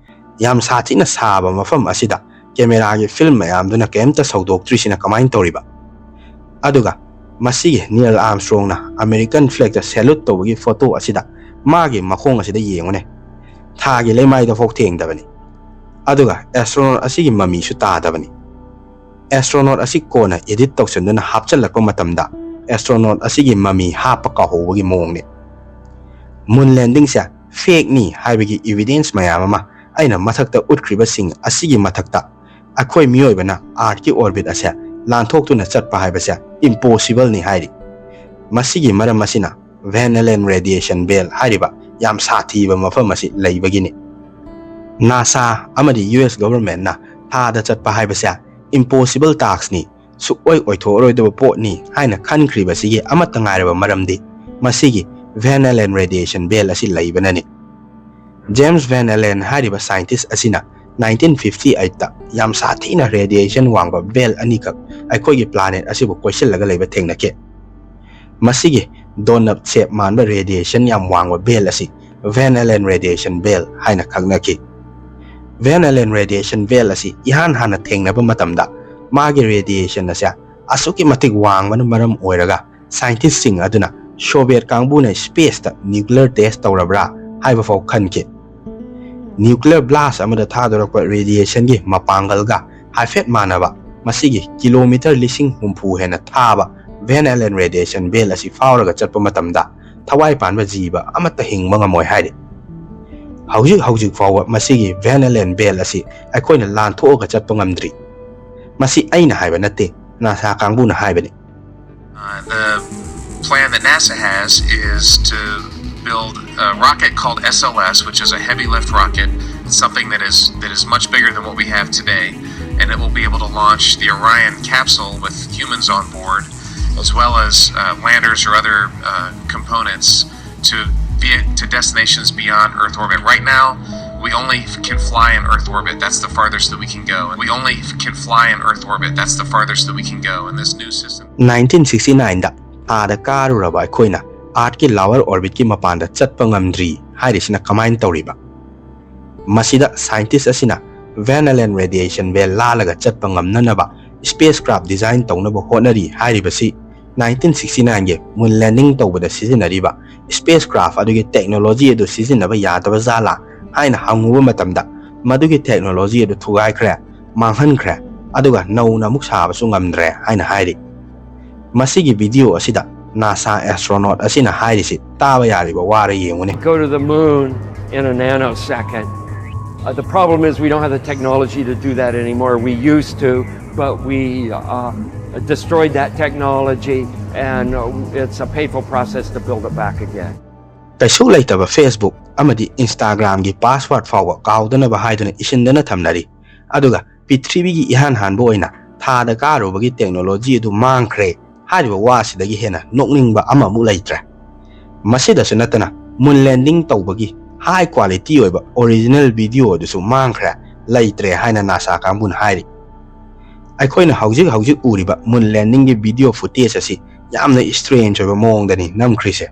ꯌꯥꯝ ꯁꯥꯊꯤꯅ ꯁꯥꯕ ꯃꯐꯝ ꯑꯁꯤꯗ cameraꯒꯤ film ꯃꯌꯥꯝꯗꯨꯅ ꯀꯔꯤꯝꯇ ꯁꯧꯗꯣꯛꯇ꯭ꯔꯤꯁꯤꯅ ꯀꯃꯥꯏꯅ ꯇꯧꯔꯤꯕ? ꯑꯗꯨꯒ ꯃꯁꯤꯒꯤ Neil Armstrongꯅ American flagꯇ salute ꯇꯧꯕꯒꯤ photo ꯑꯁꯤꯗ ꯃꯥꯒꯤ ꯃꯈꯣꯡ ꯑꯁꯤꯗ ꯌꯦꯡꯉꯨꯅꯦ꯫ ꯊꯥꯒꯤ ꯂꯩꯃꯥꯏꯗ ꯐꯥꯎ ꯊꯦꯡꯗꯕꯅꯤ꯫ ꯑꯗꯨꯒ ꯑꯦꯁꯇ꯭ꯔꯣꯅꯣꯠ ꯑꯁꯤꯒꯤ ꯃꯃꯤꯁꯨ ꯇꯥꯗꯕꯅꯤ꯫ ꯑꯦꯁꯇ꯭ꯔꯣꯅꯣꯠ ꯑꯁꯤ ꯀꯣꯟꯅ ꯏꯗꯤꯠ ꯇꯧꯁꯤꯟꯗꯨꯅ ꯍꯥꯞꯆꯤꯜꯂꯛꯄ ꯃꯇꯝꯗ ꯑꯦꯁꯇ꯭ꯔꯣꯅꯣꯠ ꯑꯁꯤꯒꯤ ꯃꯃꯤ ꯍꯥꯞꯄ ꯀꯥꯎꯍꯧꯕꯒꯤ ꯃꯑꯣꯡꯅꯤ꯫ ꯃꯨꯟ ꯂꯦꯟꯗꯤꯡꯁꯦ ꯐꯦꯛꯅꯤ ꯍꯥꯏꯕꯒꯤ ꯏꯕꯤꯗꯦꯟꯁ ꯃꯌꯥꯝ ꯑꯃ ꯑꯩꯅ ꯃꯊꯛꯇ ꯎꯠꯈ꯭ꯔꯤꯕꯁꯤꯡ ꯑꯁꯤꯒꯤ ꯃꯊꯛꯇ ꯑꯩꯈꯣꯏ ꯃꯤꯑꯣꯏꯕꯅ ꯑꯥꯔꯠꯀꯤ ꯑꯣꯔꯕꯤꯠ ꯑꯁꯦ ꯂꯥꯟꯊꯣꯛꯇꯨꯅ ꯆꯠꯄ ꯍꯥꯏꯕꯁꯦ ꯏꯝꯄꯣꯁꯤꯕꯜꯅꯤ ꯍꯥꯏꯔꯤ꯫ ꯃꯁꯤꯒꯤ ꯃꯔꯝ ꯑꯁꯤꯅ ꯚꯦꯟ ꯑꯦꯂꯦꯟ ꯔꯦꯗꯤꯌꯦꯁꯟ ꯕꯦꯜ ꯍꯥꯏꯔꯤꯕ ꯌꯥꯝ ꯁꯥꯊꯤꯕ ꯃꯐꯝ ꯑꯁꯤ ꯂꯩꯕꯒꯤꯅꯤ꯫ ꯅꯥꯁꯥ ꯑꯃꯗꯤ ꯌꯨ ꯑꯦꯁ ꯒꯣꯚꯔꯟꯃꯦꯟꯠꯅ ꯊꯥꯗ ꯆꯠꯄ ꯍꯥꯏꯕꯁꯦ ꯏꯝꯄꯣꯁꯤꯕꯜ ꯇꯥꯛꯁꯅꯤ, ꯁꯨꯛꯑꯣꯏ ꯑꯣꯏꯊꯣꯛꯑꯔꯣꯏꯗꯕ ꯄꯣꯠꯅꯤ ꯍꯥꯏꯅ ꯈꯟꯈ꯭ꯔꯤꯕꯁꯤꯒꯤ ꯑꯃꯠꯇ ꯉꯥꯏꯔꯕ ꯃꯔꯝꯗꯤ ꯃꯁꯤꯒꯤ ꯚꯦꯟ ꯑꯦꯂꯦꯟ ꯔꯦꯗꯤꯌꯦꯁꯟ ꯕꯦꯜ ꯑꯁꯤ ꯂꯩꯕꯅꯅꯤ꯫ ꯖꯦꯝꯁ ꯚꯦꯟ ꯑꯦꯂꯦꯟ ꯍꯥꯏꯔꯤꯕ ꯁꯥꯏꯟꯇꯤꯁ ꯑꯁꯤꯅ ꯅꯥꯏꯟꯇꯤꯟ ꯐꯤꯐꯇꯤ ꯑꯩꯠꯇ ꯌꯥꯝ ꯁꯥꯊꯤꯅ ꯔꯦꯗꯤꯌꯦꯁꯟ ꯋꯥꯡꯕ ꯕꯦꯜ ꯑꯅꯤꯈꯛ ꯑꯩꯈꯣꯏꯒꯤ ꯄ꯭ꯂꯥꯅꯦꯠ ꯑꯁꯤꯕꯨ ꯀꯣꯏꯁꯤꯜꯂꯒ ꯂꯩꯕ ꯊꯦꯡꯅꯈꯤ꯫ ꯃꯁꯤꯒꯤ ꯗꯣꯅꯠ ꯁꯦꯞ ꯃꯥꯟꯕ ꯔꯦꯗꯤꯌꯦꯁꯟ ꯌꯥꯝ ꯋꯥꯡꯕ ꯕꯦꯜ ꯑꯁꯤ ꯚꯦꯟ ꯑꯦꯂꯦꯟ ꯔꯦꯗꯤꯌꯦꯁꯟ ꯕꯦꯜ ꯍꯥꯏꯅ ꯈꯪꯅꯈꯤ꯫ ꯚꯦꯟ ꯑꯦꯂꯦꯟ ꯔꯦꯗꯤꯌꯦꯁꯟ ꯕꯦꯜ ꯑꯁꯤ ꯏꯍꯥꯟ ꯍꯥꯟꯅ ꯊꯦꯡꯅꯕ ꯃꯇꯝꯗ ꯃꯥꯒꯤ ꯔꯦꯗꯤꯌꯦꯁꯟ ꯑꯁꯦ ꯑꯁꯨꯛꯀꯤ ꯃꯇꯤꯛ ꯋꯥꯡꯕꯅ ꯃꯔꯝ ꯑꯣꯏꯔꯒ ꯁꯥꯏꯟꯇꯤꯁꯁꯤꯡ ꯑꯗꯨꯅ ꯁꯣꯚꯤꯌꯦꯠ ꯀꯥꯡꯕꯨꯅ ꯁ꯭ꯄꯦꯁꯇ ꯅ꯭ꯌꯨꯀ꯭ꯂꯤꯌꯔ ꯇꯦꯁ ꯇꯧꯔꯕ꯭ꯔꯥ ꯍꯥꯏꯕ ꯐꯥꯎ ꯈꯟꯈꯤ꯫ ꯅ꯭ꯌꯨꯀ꯭ꯂꯤꯌꯔ ꯕ꯭ꯂꯥꯁ ꯑꯃꯗ ꯊꯥꯗꯣꯔꯛꯄ ꯔꯦꯗꯤꯌꯦꯁꯟꯒꯤ ꯃꯄꯥꯡꯒꯜꯒ ꯍꯥꯏꯐꯦꯠ ꯃꯥꯟꯅꯕ ꯃꯁꯤꯒꯤ ꯀꯤꯂꯣꯃꯤꯇꯔ ꯂꯤꯁꯤꯡ ꯍꯨꯝꯐꯨ ꯍꯦꯟꯅ ꯊꯥꯕ ꯚꯦꯟ ꯑꯦꯂꯦꯟ ꯔꯦꯗꯤꯌꯦꯁꯟ ꯕꯦꯜ ꯑꯁꯤ ꯐꯥꯎꯔꯒ ꯆꯠꯄ ꯃꯇꯝꯗ ꯊꯋꯥꯏ ꯄꯥꯟꯕ ꯖꯤꯕ ꯑꯃꯠꯇ ꯍꯤꯡꯕ ꯉꯝꯃꯣꯏ ꯍꯥꯏꯔꯤ꯫ ꯍꯧꯖꯤꯛ ꯍꯧꯖꯤꯛ ꯐꯥꯎꯕ ꯃꯁꯤꯒꯤ ꯚꯦꯟ ꯑꯦꯂꯦꯟ ꯕꯦꯜ ꯑꯁꯤ ꯑꯩꯈꯣꯏꯅ ꯂꯥꯟꯊꯣꯛꯑꯒ ꯆꯠꯄ ꯉꯝꯗ꯭ꯔꯤ꯫ ꯃꯁꯤ ꯑꯩꯅ ꯍꯥꯏꯕ ꯅꯠꯇꯦ, ꯅꯥꯁꯥ ꯀꯥꯡꯕꯨꯅ ꯍꯥꯏꯕꯅꯤ꯫ Uh, the plan that NASA has is to build a rocket called S L S, which is a heavy lift rocket. It's something that is that is much bigger than what we have today, and it will be able to launch the Orion capsule with humans on board, as well as uh, landers or other uh, components to be to destinations beyond Earth orbit. Right now, we only can fly in Earth orbit. That's the farthest that we can go. We only can fly in Earth orbit. That's the farthest that we can go in this new system. Nineteen sixty ꯅꯥꯏꯟꯗ ꯊꯥꯗ ꯀꯥꯔꯨꯔꯕ ꯑꯩꯈꯣꯏꯅ ꯑꯥꯔꯠꯀꯤ lower ꯑꯣꯔꯕꯤꯠꯀꯤ ꯃꯄꯥꯟꯗ ꯆꯠꯄ ꯉꯝꯗ꯭ꯔꯤ ꯍꯥꯏꯔꯤꯁꯤꯅ ꯀꯃꯥꯏꯅ ꯇꯧꯔꯤꯕ? ꯃꯁꯤꯗ ꯁꯥꯏꯟꯇꯤꯁ ꯑꯁꯤꯅ ꯚꯦꯟ ꯑꯦꯂꯦꯟ ꯔꯦꯗꯤꯌꯦꯁꯟ ꯕꯦꯜ ꯂꯥꯜꯂꯒ ꯆꯠꯄ ꯉꯝꯅꯅꯕ ꯁ꯭ꯄꯦꯁ ꯀ꯭ꯔꯥꯐ ꯗꯤꯖꯥꯏꯟ ꯇꯧꯅꯕ ꯍꯣꯠꯅꯔꯤ ꯍꯥꯏꯔꯤꯕꯁꯤ ꯅꯥꯏꯟꯇꯤꯟ ꯁꯤꯛꯁꯇꯤ ꯅꯥꯏꯟꯒꯤ ꯃꯨꯟ ꯂꯦꯟꯗꯤꯡ ꯇꯧꯕꯗ ꯁꯤꯖꯤꯟꯅꯔꯤꯕ ꯁ꯭ꯄꯦꯁ ꯀ꯭ꯔꯥꯐ ꯑꯗꯨꯒꯤ ꯇꯦꯛꯅꯣꯂꯣꯖꯤ ꯑꯗꯨ ꯁꯤꯖꯤꯟꯅꯕ ꯌꯥꯗꯕ ꯖꯥꯠꯂꯥ ꯍꯥꯏꯅ ꯍꯪꯉꯨꯕ ꯃꯇꯝꯗ ꯃꯗꯨꯒꯤ technology ꯑꯗꯨ ꯊꯨꯒꯥꯏꯈ꯭ꯔꯦ, ꯃꯥꯡꯍꯟꯈ꯭ꯔꯦ, ꯑꯗꯨꯒ ꯅꯧꯅ ꯑꯃꯨꯛ ꯁꯥꯕꯁꯨ ꯉꯝꯗ꯭ꯔꯦ ꯍꯥꯏꯅ ꯍꯥꯏꯔꯤ꯫ ꯃꯁꯤꯒꯤ video ꯑꯁꯤꯗ NASA astronaut ꯑꯁꯤꯅ ꯍꯥꯏꯔꯤꯁꯤ ꯇꯥꯕ ꯌꯥꯔꯤꯕ ꯋꯥꯔ ꯌꯦꯡꯉꯨꯅꯦ꯫ Go to the moon in a nanosecond. Uh, the problem is we don't have the technology to do that anymore. We used to, but we uh, destroyed that technology, and uh, it's a painful process to build it back again. ꯀꯩꯁꯨ ꯂꯩꯇꯕ Facebook ꯑꯃꯗꯤ Instagramꯒꯤ password ꯐꯥꯎꯕ ꯀꯥꯎꯗꯅꯕ ꯍꯥꯏꯗꯨꯅ ꯏꯁꯤꯟꯗꯅ ꯊꯝꯅꯔꯤ꯫ ꯑꯗꯨꯒ ꯄ꯭ꯔꯤꯊꯤꯕꯤꯒꯤ ꯏꯍꯥꯟ ꯍꯥꯟꯕ ꯑꯣꯏꯅ ꯊꯥꯗ ꯀꯥꯔꯨꯕꯒꯤ technology ꯑꯗꯨ ꯃꯥꯡꯈ꯭ꯔꯦ ꯍꯥꯏꯔꯤꯕ ꯋꯥꯁꯤꯗꯒꯤ ꯍꯦꯟꯅ ꯅꯣꯛꯅꯤꯡꯕ ꯑꯃꯃꯨꯛ ꯂꯩꯇ꯭ꯔꯦ꯫ ꯃꯁꯤꯗꯁꯨ ꯅꯠꯇꯅ moon landing ꯇꯧꯕꯒꯤ high quality ꯑꯣꯏꯕ original video ꯑꯗꯨꯁꯨ ꯃꯥꯡꯈ꯭ꯔꯦ, ꯂꯩꯇ꯭ꯔꯦ ꯍꯥꯏꯅ NASA ꯀꯥꯡꯕꯨꯅ ꯍꯥꯏꯔꯤ꯫ ꯑꯩꯈꯣꯏꯅ ꯍꯧꯖꯤꯛ ꯍꯧꯖꯤꯛ ꯎꯔꯤꯕ moon landingꯒꯤ video footage ꯑꯁꯤ ꯌꯥꯝꯅ strange ꯑꯣꯏꯕ ꯃꯑꯣꯡꯗꯅꯤ ꯅꯝꯈ꯭ꯔꯤꯁꯦ꯫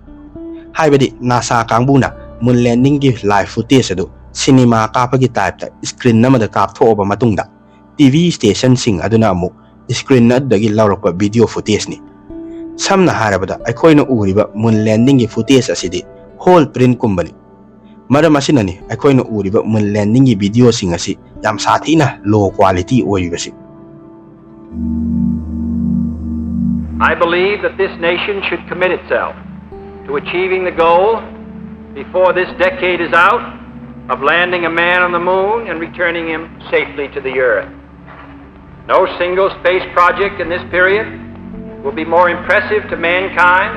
ꯍꯥꯏꯕꯗꯤ NASA ꯀꯥꯡꯕꯨꯅ moon landingꯒꯤ live footage ꯑꯗꯨ cinema ꯀꯥꯞꯄꯒꯤ typeꯇ screen ꯑꯃꯗ ꯀꯥꯞꯊꯣꯛꯑꯕ ꯃꯇꯨꯡꯗ, TV stationꯁꯤꯡ ꯑꯗꯨꯅ ꯑꯃꯨꯛ screen ꯑꯗꯨꯗꯒꯤ ꯂꯧꯔꯛꯄ video footageꯅꯤ꯫ ꯁꯝꯅ ꯍꯥꯏꯔꯕꯗ, ꯑꯩꯈꯣꯏꯅ ꯎꯔꯤꯕ moon landingꯒꯤ footage ꯑꯁꯤꯗꯤ whole printꯀꯨꯝꯕꯅꯤ꯫ ꯃꯔꯝ ꯑꯁꯤꯅꯅꯤ ꯑꯩꯈꯣꯏꯅ ꯎꯔꯤꯕ moon landingꯒꯤ videoꯁꯤꯡ ꯑꯁꯤ ꯌꯥꯝ ꯁꯥꯊꯤꯅ low quality ꯑꯣꯏꯔꯤꯕꯁꯤ꯫ I believe that this nation should commit itself to achieving the goal before this decade is out of landing a man on the moon and returning him safely to the earth. No single space project in this period will be more impressive to mankind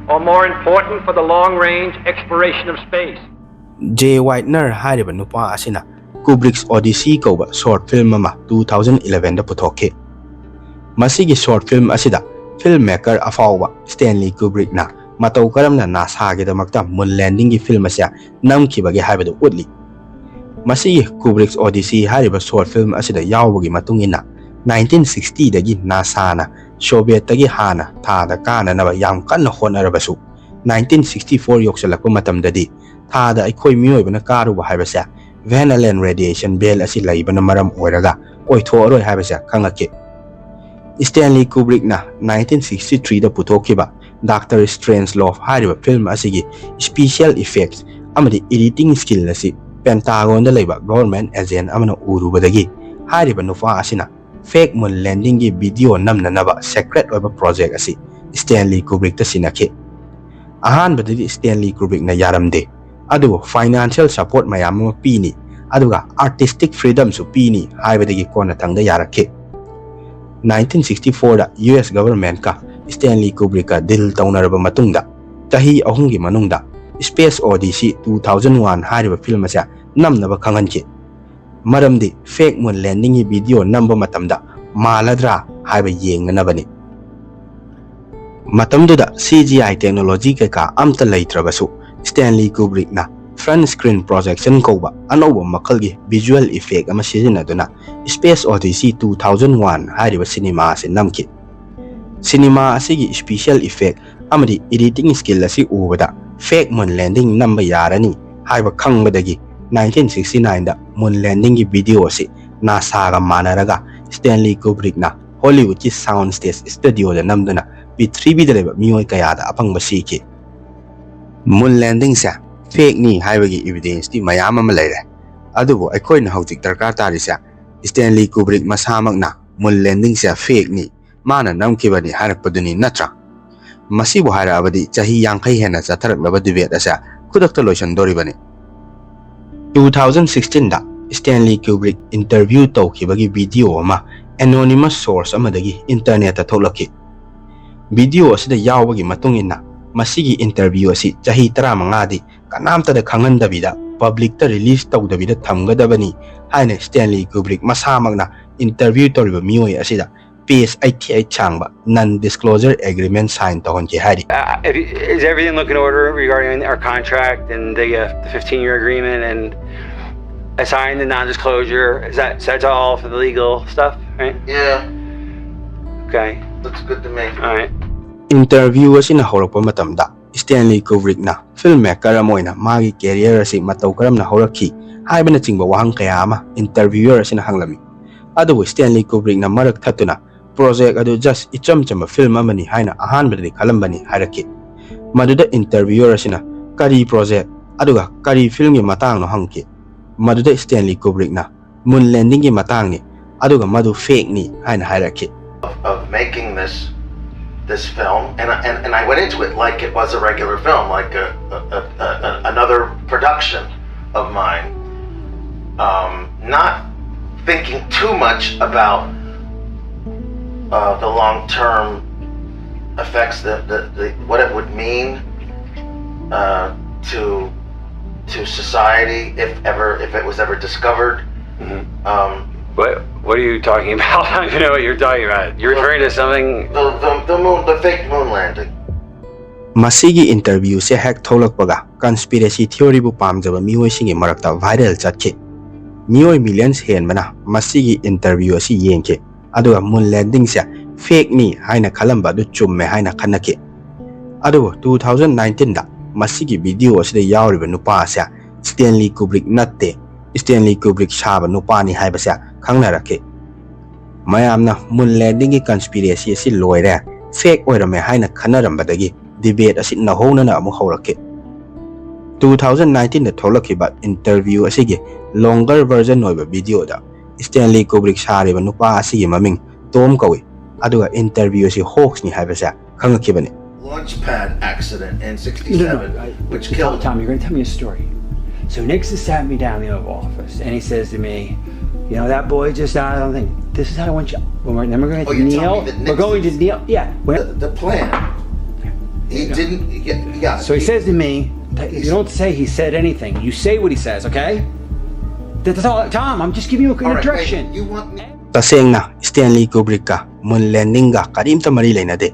or more important for the long-range exploration of space. Jay Weidner ꯍꯥꯏꯔꯤꯕ ꯅꯨꯄꯥ ꯑꯁꯤꯅ Kubrick's Odyssey ꯀꯧꯕ short film ꯑꯃ two thousand elevenꯗ ꯄꯨꯊꯣꯛꯈꯤ꯫ ꯃꯁꯤꯒꯤ short film ꯑꯁꯤꯗ filmmaker ꯑꯐꯥꯎꯕ Stanley Kubrickꯅ ꯃꯇꯧ ꯀꯔꯝꯅ NASAꯒꯤꯗꯃꯛꯇ moon landingꯒꯤ film ꯑꯁꯤ ꯅꯝꯈꯤꯕꯒꯦ ꯍꯥꯏꯕꯗꯨ ꯎꯠꯂꯤ꯫ ꯃꯁꯤꯒꯤ Kubrick's Odyssey ꯍꯥꯏꯔꯤꯕ short film ꯑꯁꯤꯗ ꯌꯥꯎꯕꯒꯤ ꯃꯇꯨꯡ ꯏꯟꯅ, nineteen sixtyꯗꯒꯤ NASAꯅ Sovietꯇꯒꯤ ꯍꯥꯟꯅ ꯊꯥꯗ ꯀꯥꯅꯅꯕ ꯌꯥꯝ ꯀꯟꯅ ꯍꯣꯠꯅꯔꯕꯁꯨ, nineteen sixty-four ꯌꯧꯁꯤꯜꯂꯛꯄ ꯃꯇꯝꯗꯗꯤ ꯊꯥꯗ ꯑꯩꯈꯣꯏ ꯃꯤꯑꯣꯏꯕꯅ ꯀꯥꯔꯨꯕ ꯍꯥꯏꯕꯁꯦ Van Allen radiation belt ꯑꯁꯤ ꯂꯩꯕꯅ ꯃꯔꯝ ꯑꯣꯏꯔꯒ ꯑꯣꯏꯊꯣꯛꯑꯔꯣꯏ ꯍꯥꯏꯕꯁꯦ ꯈꯪꯉꯛꯈꯤ꯫ Stanley Kubrickꯅ nineteen sixty-threeꯗ ꯄꯨꯊꯣꯛꯈꯤꯕ Doctor Strangelove ꯍꯥꯏꯔꯤꯕ film ꯑꯁꯤꯒꯤ special effects ꯑꯃꯗꯤ editing skill ꯑꯁꯤ ꯄꯦꯟꯇꯥꯒꯣꯟꯗ ꯂꯩꯕ ꯒꯣꯚꯔꯟꯃꯦꯟꯠ ꯑꯦꯖꯦꯟꯠ ꯑꯃꯅ ꯎꯔꯨꯕꯗꯒꯤ ꯍꯥꯏꯔꯤꯕ ꯅꯨꯄꯥ ꯑꯁꯤꯅ ꯐꯦꯛ ꯃꯨꯟ ꯂꯦꯟꯗꯤꯡꯒꯤ ꯚꯤꯗꯤꯑꯣ ꯅꯝꯅꯅꯕ ꯁꯦꯀ꯭ꯔꯦꯠ ꯑꯣꯏꯕ ꯄ꯭ꯔꯣꯖꯦꯛ ꯑꯁꯤ ꯁ꯭ꯇꯦꯟꯂꯤ ꯀꯨꯕ꯭ꯔꯤꯛꯇ ꯁꯤꯟꯅꯈꯤ꯫ ꯑꯍꯥꯟꯕꯗꯗꯤ ꯁ꯭ꯇꯦꯟꯂꯤ ꯀꯨꯕ꯭ꯔꯤꯛꯅ ꯌꯥꯔꯝꯗꯦ, ꯑꯗꯨꯕꯨ ꯐꯥꯏꯅꯥꯟꯁꯤꯌꯦꯜ ꯁꯄꯣꯔꯠ ꯃꯌꯥꯝ ꯑꯃ ꯄꯤꯅꯤ, ꯑꯗꯨꯒ ꯑꯥꯔꯇꯤꯁꯇꯤꯛ ꯐ꯭ꯔꯤꯗꯝꯁꯨ ꯄꯤꯅꯤ ꯍꯥꯏꯕꯗꯒꯤ ꯀꯣꯟꯅꯊꯪꯗ ꯌꯥꯔꯛꯈꯤ꯫ ꯅꯥꯏꯟꯇꯤꯟ ꯁꯤꯛꯁꯇꯤ ꯐꯣꯔꯗ ꯌꯨ ꯑꯦꯁ ꯒꯚꯔꯟꯃꯦꯟꯠꯀ ꯁ꯭ꯇꯦꯟꯂꯤ ꯀꯨꯕ꯭ꯔꯤꯛꯀ ꯗꯤꯜ ꯇꯧꯅꯔꯕ ꯃꯇꯨꯡꯗ ꯆꯍꯤ ꯑꯍꯨꯝꯒꯤ ꯃꯅꯨꯡꯗ space odyssey two thousand one ꯍꯥꯏꯔꯤꯕ ꯐꯤꯂꯝ ꯑꯁꯦ ꯅꯝꯅꯕ ꯈꯪꯍꯟꯈꯤ꯫ ꯃꯔꯝꯗꯤ ꯐꯦꯛ ꯃꯨꯟ ꯂꯦꯟꯗꯤꯡꯒꯤ ꯚꯤꯗꯤꯑꯣ ꯅꯝꯕ ꯃꯇꯝꯗ ꯃꯥꯜꯂꯗ꯭ꯔꯥ ꯍꯥꯏꯕ ꯌꯦꯡꯅꯅꯕꯅꯤ꯫ ꯃꯇꯝꯗꯨꯗ ꯁꯤ ꯖꯤ ꯑꯥꯏ ꯇꯦꯛꯅꯣꯂꯣꯖꯤ ꯀꯩꯀꯥ ꯑꯝꯇ ꯂꯩꯇ꯭ꯔꯕꯁꯨ ꯁ꯭ꯇꯦꯟꯂꯤ ꯀꯨꯕ꯭ꯔꯤꯛꯅ ꯐ꯭ꯔꯟꯠ ꯁ꯭ꯀ꯭ꯔꯤꯟ ꯄ꯭ꯔꯣꯖꯦꯛꯁꯟ ꯀꯧꯕ ꯑꯅꯧꯕ ꯃꯈꯜꯒꯤ ꯚꯤꯖꯨꯑꯦꯜ ꯏꯐꯦꯛ ꯑꯃ ꯁꯤꯖꯤꯟꯅꯗꯨꯅ space odyssey two thousand one ꯍꯥꯏꯔꯤꯕ ꯁꯤꯅꯦꯃꯥ ꯑꯁꯤ ꯅꯝꯈꯤ꯫ ꯁꯤꯅꯦꯃꯥ ꯑꯁꯤꯒꯤ ꯁ꯭ꯄꯤꯁꯤꯑꯦꯜ ꯏꯐꯦꯛ ꯑꯃꯗꯤ ꯏꯗꯤꯇꯤꯡ ꯁ꯭ꯀꯤꯜ ꯑꯁꯤ ꯎꯕꯗ ꯐꯦꯛ ꯃꯨꯟ ꯂꯦꯟꯗꯤꯡ ꯅꯝꯕ ꯌꯥꯔꯅꯤ ꯍꯥꯏꯕ ꯈꯪꯕꯗꯒꯤ ꯅꯥꯏꯟꯇꯤꯟ ꯁꯤꯛꯁꯇꯤ ꯅꯥꯏꯟꯗ ꯃꯨꯟ ꯂꯦꯟꯗꯤꯡꯒꯤ ꯚꯤꯗꯤꯑꯣ ꯑꯁꯤ ꯅꯥꯁꯥꯒ ꯃꯥꯟꯅꯔꯒ ꯁ꯭ꯇꯦꯟꯂꯤ ꯀꯨꯕ꯭ꯔꯤꯛꯅ ꯍꯣꯂꯤꯋꯨꯗꯀꯤ ꯁꯥꯎꯟ ꯁ꯭ꯇꯦꯖ ꯁ꯭ꯇꯨꯗꯤꯑꯣꯗ ꯅꯝꯗꯨꯅ ꯄ꯭ꯔꯤꯊꯤꯕꯤꯗ ꯂꯩꯕ ꯃꯤꯑꯣꯏ ꯀꯌꯥꯗ ꯑꯄꯪꯕ ꯁꯤꯈꯤ꯫ ꯃꯨꯟ ꯂꯦꯟꯗꯤꯡꯁꯦ ꯐꯦꯛꯅꯤ ꯍꯥꯏꯕꯒꯤ ꯏꯕꯤꯗꯦꯟꯁꯇꯤ ꯃꯌꯥꯝ ꯑꯃ ꯂꯩꯔꯦ, ꯑꯗꯨꯕꯨ ꯑꯩꯈꯣꯏꯅ ꯍꯧꯖꯤꯛ ꯗꯔꯀꯥꯔ ꯇꯥꯔꯤꯁꯦ ꯁ꯭ꯇꯦꯟꯂꯤ ꯀꯨꯕ꯭ꯔꯤꯛ ꯃꯁꯥꯃꯛꯅ ꯃꯨꯟ ꯂꯦꯟꯗꯤꯡꯁꯦ ꯐꯦꯛꯅꯤ, ꯃꯥꯅ ꯅꯝꯈꯤꯕꯅꯤ ꯍꯥꯏꯔꯛꯄꯗꯨꯅꯤ, ꯅꯠꯇ꯭ꯔꯥ? ꯃꯁꯤꯕꯨ ꯍꯥꯏꯔꯛꯑꯕꯗꯤ ꯆꯍꯤ ꯌꯥꯡꯈꯩ ꯍꯦꯟꯅ ꯆꯠꯊꯔꯛꯂꯕ ꯗꯤꯕꯦꯠ ꯑꯁꯦ ꯈꯨꯗꯛꯇ ꯂꯣꯏꯁꯤꯟꯗꯣꯔꯤꯕꯅꯤ꯫ ꯇꯨ ꯊꯥꯎꯖꯟ ꯁꯤꯛꯁꯇꯤꯟꯗ ꯁ꯭ꯇꯦꯟꯂꯤ ꯀ꯭ꯌꯨꯕ꯭ꯔꯤꯛ ꯏꯟꯇꯔꯚ꯭ꯌꯨ ꯇꯧꯈꯤꯕꯒꯤ ꯚꯤꯗꯤꯑꯣ ꯑꯃ ꯑꯦꯅꯣꯅꯤꯃꯁ ꯁꯣꯔꯁ ꯑꯃꯗꯒꯤ ꯏꯟꯇꯔꯅꯦꯠꯇ ꯊꯣꯛꯂꯛꯈꯤ꯫ ꯚꯤꯗꯤꯑꯣ ꯑꯁꯤꯗ ꯌꯥꯎꯕꯒꯤ ꯃꯇꯨꯡ ꯏꯟꯅ ꯃꯁꯤꯒꯤ ꯏꯟꯇꯔꯚ꯭ꯌꯨ ꯑꯁꯤ ꯆꯍꯤ ꯇꯔꯥꯃꯉꯥꯗꯤ ꯀꯅꯥꯝꯇꯗ ꯈꯪꯍꯟꯗꯕꯤꯗ ꯄꯕ꯭ꯂꯤꯛꯇ ꯔꯤꯂꯤꯖ ꯇꯧꯗꯕꯤꯗ ꯊꯝꯒꯗꯕꯅꯤ ꯍꯥꯏꯅ ꯁ꯭ꯇꯦꯟꯂꯤ ꯀ꯭ꯌꯨꯕ꯭ꯔꯤꯛ ꯃꯁꯥꯃꯛꯅ ꯏꯟꯇꯔꯚ꯭ꯌꯨ ꯇꯧꯔꯤꯕ ꯃꯤꯑꯣꯏ ꯑꯁꯤꯗ ꯄꯦꯖ ꯑꯩꯠꯇꯤ ꯑꯩꯠ ꯁꯥꯡꯕ ꯅꯟ ꯗꯤꯁꯀ꯭ꯂꯣꯖꯔ ꯑꯦꯒ꯭ꯔꯤꯃꯦꯟ ꯁꯥꯏꯟ ꯇꯧꯍꯟꯈꯤ ꯍꯥꯏꯔꯤ꯫ Uh, if you, is everything looking in order regarding our contract and the, uh, the fifteen-year agreement and I signed the non-disclosure? Is that, so that's all for the legal stuff, right? Yeah, Okay, looks good to me. All right. Interview ꯑꯁꯤꯅ ꯍꯧꯔꯛꯄ ꯃꯇꯝꯗ ꯁ꯭ꯇꯦꯟꯂꯤ ꯀ꯭ꯌꯨꯕ꯭ꯔꯤꯛꯅ film maker ꯑꯃ ꯑꯣꯏꯅ ꯃꯥꯒꯤ career ꯑꯁꯤ ꯃꯇꯧ ꯀꯔꯝꯅ ꯍꯧꯔꯛꯈꯤ ꯍꯥꯏꯕꯅꯆꯤꯡꯕ ꯋꯥꯍꯪ ꯀꯌꯥ ꯑꯃ ꯏꯟꯇꯔꯚ꯭ꯌꯨꯌꯔ ꯑꯁꯤꯅ ꯍꯪꯂꯝꯃꯤ꯫ ꯑꯗꯨꯕꯨ ꯁ꯭ꯇꯦꯟꯂꯤ ꯀ꯭ꯌꯨꯕ꯭ꯔꯤꯛꯅ ꯃꯔꯛ ꯊꯠꯇꯨꯅ ꯄ꯭ꯔꯣꯖꯦꯛ ꯑꯗꯨ ꯖꯁ ꯏꯆꯝ ꯆꯝꯕ ꯐꯤꯜꯝ ꯑꯃꯅꯤ ꯍꯥꯏꯅ ꯑꯍꯥꯟꯕꯗꯗꯤ ꯈꯜꯂꯝꯕꯅꯤ ꯍꯥꯏꯔꯛꯈꯤ꯫ ꯃꯗꯨꯗ ꯏꯟꯇꯔꯚ꯭ꯌꯨꯌꯔ ꯑꯁꯤꯅ ꯀꯔꯤ ꯄ꯭ꯔꯣꯖꯦꯛ ꯑꯗꯨꯒ ꯀꯔꯤ ꯐꯤꯜꯝꯒꯤ ꯃꯇꯥꯡꯅꯣ ꯍꯪꯈꯤ꯫ ꯃꯗꯨꯗ Stanley Kubrickꯅ moon landingꯒꯤ ꯃꯇꯥꯡꯅꯤ, ꯑꯗꯨꯒ ꯃꯗꯨ fakeꯅꯤ ꯍꯥꯏꯅ ꯍꯥꯏꯔꯛꯈꯤ꯫ Of, of making this this film, and I, and, and I went into it like it was a regular film, like a, a, a, a another production of mine, um, not thinking too much about uh, the long term effects, the, the, the what it would mean uh, to to society if ever if it was ever discovered. Um, What What are you talking about? I don't even know what you're talking about. You're referring to something. the, the the moon, the fake moon landing. ꯃꯁꯤꯒꯤ interviewꯁꯦ ꯍꯦꯛ ꯊꯣꯛꯂꯛꯄꯒ conspiracy theoryꯕꯨ ꯄꯥꯝꯖꯕ ꯃꯤꯑꯣꯏꯁꯤꯡꯒꯤ ꯃꯔꯛꯇ viral ꯆꯠꯈꯤ꯫ ꯃꯤꯑꯣꯏ millions ꯍꯦꯟꯕꯅ ꯃꯁꯤꯒꯤ interview ꯑꯁꯤ ꯌꯦꯡꯈꯤ, ꯑꯗꯨꯒ moon landingꯁꯦ fakeꯅꯤ ꯍꯥꯏꯅ ꯈꯜꯂꯝꯕ ꯑꯗꯨ ꯆꯨꯝꯃꯦ ꯍꯥꯏꯅ ꯈꯟꯅꯈꯤ꯫ ꯑꯗꯨꯕꯨ two thousand nineteenꯗ ꯃꯁꯤꯒꯤ video ꯑꯁꯤꯗ ꯌꯥꯎꯔꯤꯕ ꯅꯨꯄꯥ ꯑꯁꯦ Stanley Kubrick ꯅꯠꯇꯦ, Stanley Kubrick ꯁꯥꯕ ꯅꯨꯄꯥꯅꯤ ꯍꯥꯏꯕꯁꯦ ꯈꯪꯅꯔꯛꯈꯤ꯫ ꯃꯌꯥꯝꯅ moon landingꯒꯤ conspiracy ꯑꯁꯤ ꯂꯣꯏꯔꯦ, fake ꯑꯣꯏꯔꯝꯃꯦ ꯍꯥꯏꯅ ꯈꯟꯅꯔꯝꯕꯗꯒꯤ debate ꯑꯁꯤ ꯅꯧꯍꯧꯅꯅ ꯑꯃꯨꯛ ꯍꯧꯔꯛꯈꯤ꯫ Two thousand nineteenꯗ ꯊꯣꯛꯂꯛꯈꯤꯕ interview ꯑꯁꯤꯒꯤ longer version ꯑꯣꯏꯕ videoꯗ Stanley Kubrick ꯁꯥꯔꯤꯕ ꯅꯨꯄꯥ ꯑꯁꯤꯒꯤ ꯃꯃꯤꯡ Tom ꯀꯧꯏ, ꯑꯗꯨꯒ interview ꯑꯁꯤ hoaxꯅꯤ ꯍꯥꯏꯕꯁꯦ ꯈꯪꯉꯛꯈꯤꯕꯅꯤ꯫ Launch pad accident in No, sixty-seven, no, I, which Tom, killed. Tom, you're going to tell me a story. So Nixon sat me down in the Oval Office and he says to me, "You know, that boy just died. I don't think this is how I want you. When we're, then we're going Oh, to you're telling kneel. me that We're going to Nixon- kneel. Yeah. The, We're, the plan. He didn't. Yeah, yeah. so he says to me, "You don't say he said anything. You say what he says, okay?" That's all, Tom. I'm just giving you a All right, direction. Wait, you want me? ꯇꯁꯦꯡꯅ Stanley Kubrickꯀ moon landingꯒ ꯀꯔꯤꯝꯇ ꯃꯔꯤ ꯂꯩꯅꯗꯦ꯫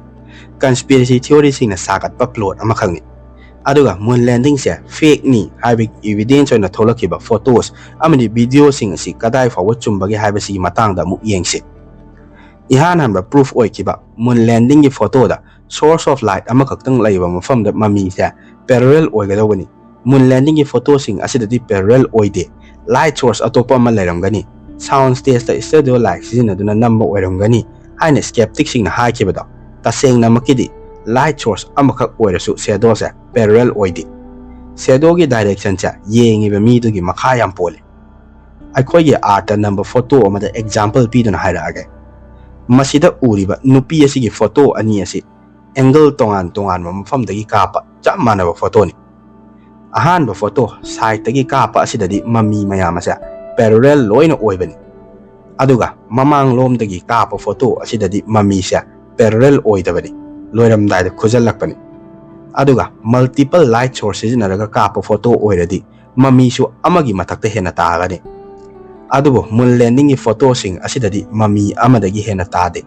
Conspiracy theoryꯁꯤꯡꯅ ꯁꯥꯒꯠꯄ plot ꯑꯃꯈꯛꯅꯤ꯫ ꯑꯗꯨꯒ moon landingꯁꯦ fakeꯅꯤ ꯍꯥꯏꯕꯒꯤ evidence ꯑꯣꯏꯅ ꯊꯣꯛꯂꯛꯈꯤꯕ photos ꯑꯃꯗꯤ videoꯁꯤꯡ ꯑꯁꯤ ꯀꯗꯥꯏ ꯐꯥꯎꯕ ꯆꯨꯝꯕꯒꯦ ꯍꯥꯏꯕꯁꯤꯒꯤ ꯃꯇꯥꯡꯗ ꯑꯃꯨꯛ ꯌꯦꯡꯁꯤ꯫ ꯏꯍꯥꯟ ꯍꯥꯟꯕ proof ꯑꯣꯏꯈꯤꯕ moon landingꯒꯤ photoꯗ source of light ꯑꯃꯈꯛꯇꯪ ꯂꯩꯕ ꯃꯐꯝꯗ ꯃꯃꯤꯁꯦ parallel ꯑꯣꯏꯒꯗꯧꯕꯅꯤ꯫ Moon landingꯒꯤ photoꯁꯤꯡ ꯑꯁꯤꯗꯗꯤ parallel ꯑꯣꯏꯗꯦ꯫ Light source ꯑꯇꯣꯞꯄ ꯑꯃ ꯂꯩꯔꯝꯒꯅꯤ꯫ Sound stageꯇ studio light ꯁꯤꯖꯤꯟꯅꯗꯨꯅ ꯅꯝꯕ ꯑꯣꯏꯔꯝꯒꯅꯤ ꯍꯥꯏꯅ skepticꯁꯤꯡꯅ ꯍꯥꯏꯈꯤꯕꯗꯣ, ꯇꯁꯦꯡꯅꯃꯛꯀꯤꯗꯤ light source ꯑꯃꯈꯛ ꯑꯣꯏꯔꯁꯨ shadowꯁꯦ parallel ꯑꯣꯏꯗꯦ꯫ ꯁꯦꯗꯣꯒꯤ ꯗꯥꯏꯔꯦꯛꯁꯟꯁꯦ ꯌꯦꯡꯉꯤꯕ ꯃꯤꯗꯨꯒꯤ ꯃꯈꯥ ꯌꯥꯝ ꯄꯣꯜꯂꯤ꯫ ꯑꯩꯈꯣꯏꯒꯤ ꯑꯥꯔꯠꯇ ꯅꯝꯕ ꯐꯣꯇꯣ ꯑꯃꯗ ꯑꯦꯛꯖꯥꯝꯄꯜ ꯄꯤꯗꯨꯅ ꯍꯥꯏꯔꯛꯑꯒꯦ꯫ ꯃꯁꯤꯗ ꯎꯔꯤꯕ ꯅꯨꯄꯤ ꯑꯁꯤꯒꯤ ꯐꯣꯇꯣ ꯑꯅꯤ ꯑꯁꯤ ꯑꯦꯡꯒꯜ ꯇꯣꯉꯥꯟ ꯇꯣꯉꯥꯟꯕ ꯃꯐꯝꯗꯒꯤ ꯀꯥꯞꯄ ꯆꯞ ꯃꯥꯟꯅꯕ ꯐꯣꯇꯣꯅꯤ꯫ ꯑꯍꯥꯟꯕ ꯐꯣꯇꯣ ꯁꯥꯏꯠꯇꯒꯤ ꯀꯥꯞꯄ ꯑꯁꯤꯗꯗꯤ ꯃꯃꯤ ꯃꯌꯥꯝ ꯑꯁꯦ ꯄꯦꯔꯣꯔꯦꯜ ꯂꯣꯏꯅ ꯑꯣꯏꯕꯅꯤ꯫ ꯑꯗꯨꯒ ꯃꯃꯥꯡꯂꯣꯝꯗꯒꯤ ꯀꯥꯞꯄ ꯐꯣꯇꯣ ꯑꯁꯤꯗꯗꯤ ꯃꯃꯤꯁꯦ ꯄꯦꯔꯣꯔꯦꯜ ꯑꯣꯏꯗꯕꯅꯤ, ꯂꯣꯏꯔꯝꯗꯥꯏꯗ ꯈꯨꯖꯜꯂꯛꯄꯅꯤ꯫ ꯑꯗꯨꯒ ꯃꯜꯇꯤꯄꯜ ꯂꯥꯏꯠ ꯁꯣꯔꯁ ꯁꯤꯖꯤꯟꯅꯔꯒ ꯀꯥꯞꯄ ꯐꯣꯇꯣ ꯑꯣꯏꯔꯗꯤ ꯃꯃꯤꯁꯨ ꯑꯃꯒꯤ ꯃꯊꯛꯇ ꯍꯦꯟꯅ ꯇꯥꯒꯅꯤ꯫ ꯑꯗꯨꯕꯨ ꯃꯨꯟ ꯂꯦꯟꯗꯤꯡꯒꯤ ꯐꯣꯇꯣꯁꯤꯡ ꯑꯁꯤꯗꯗꯤ ꯃꯃꯤ ꯑꯃꯗꯒꯤ ꯍꯦꯟꯅ ꯇꯥꯗꯦ꯫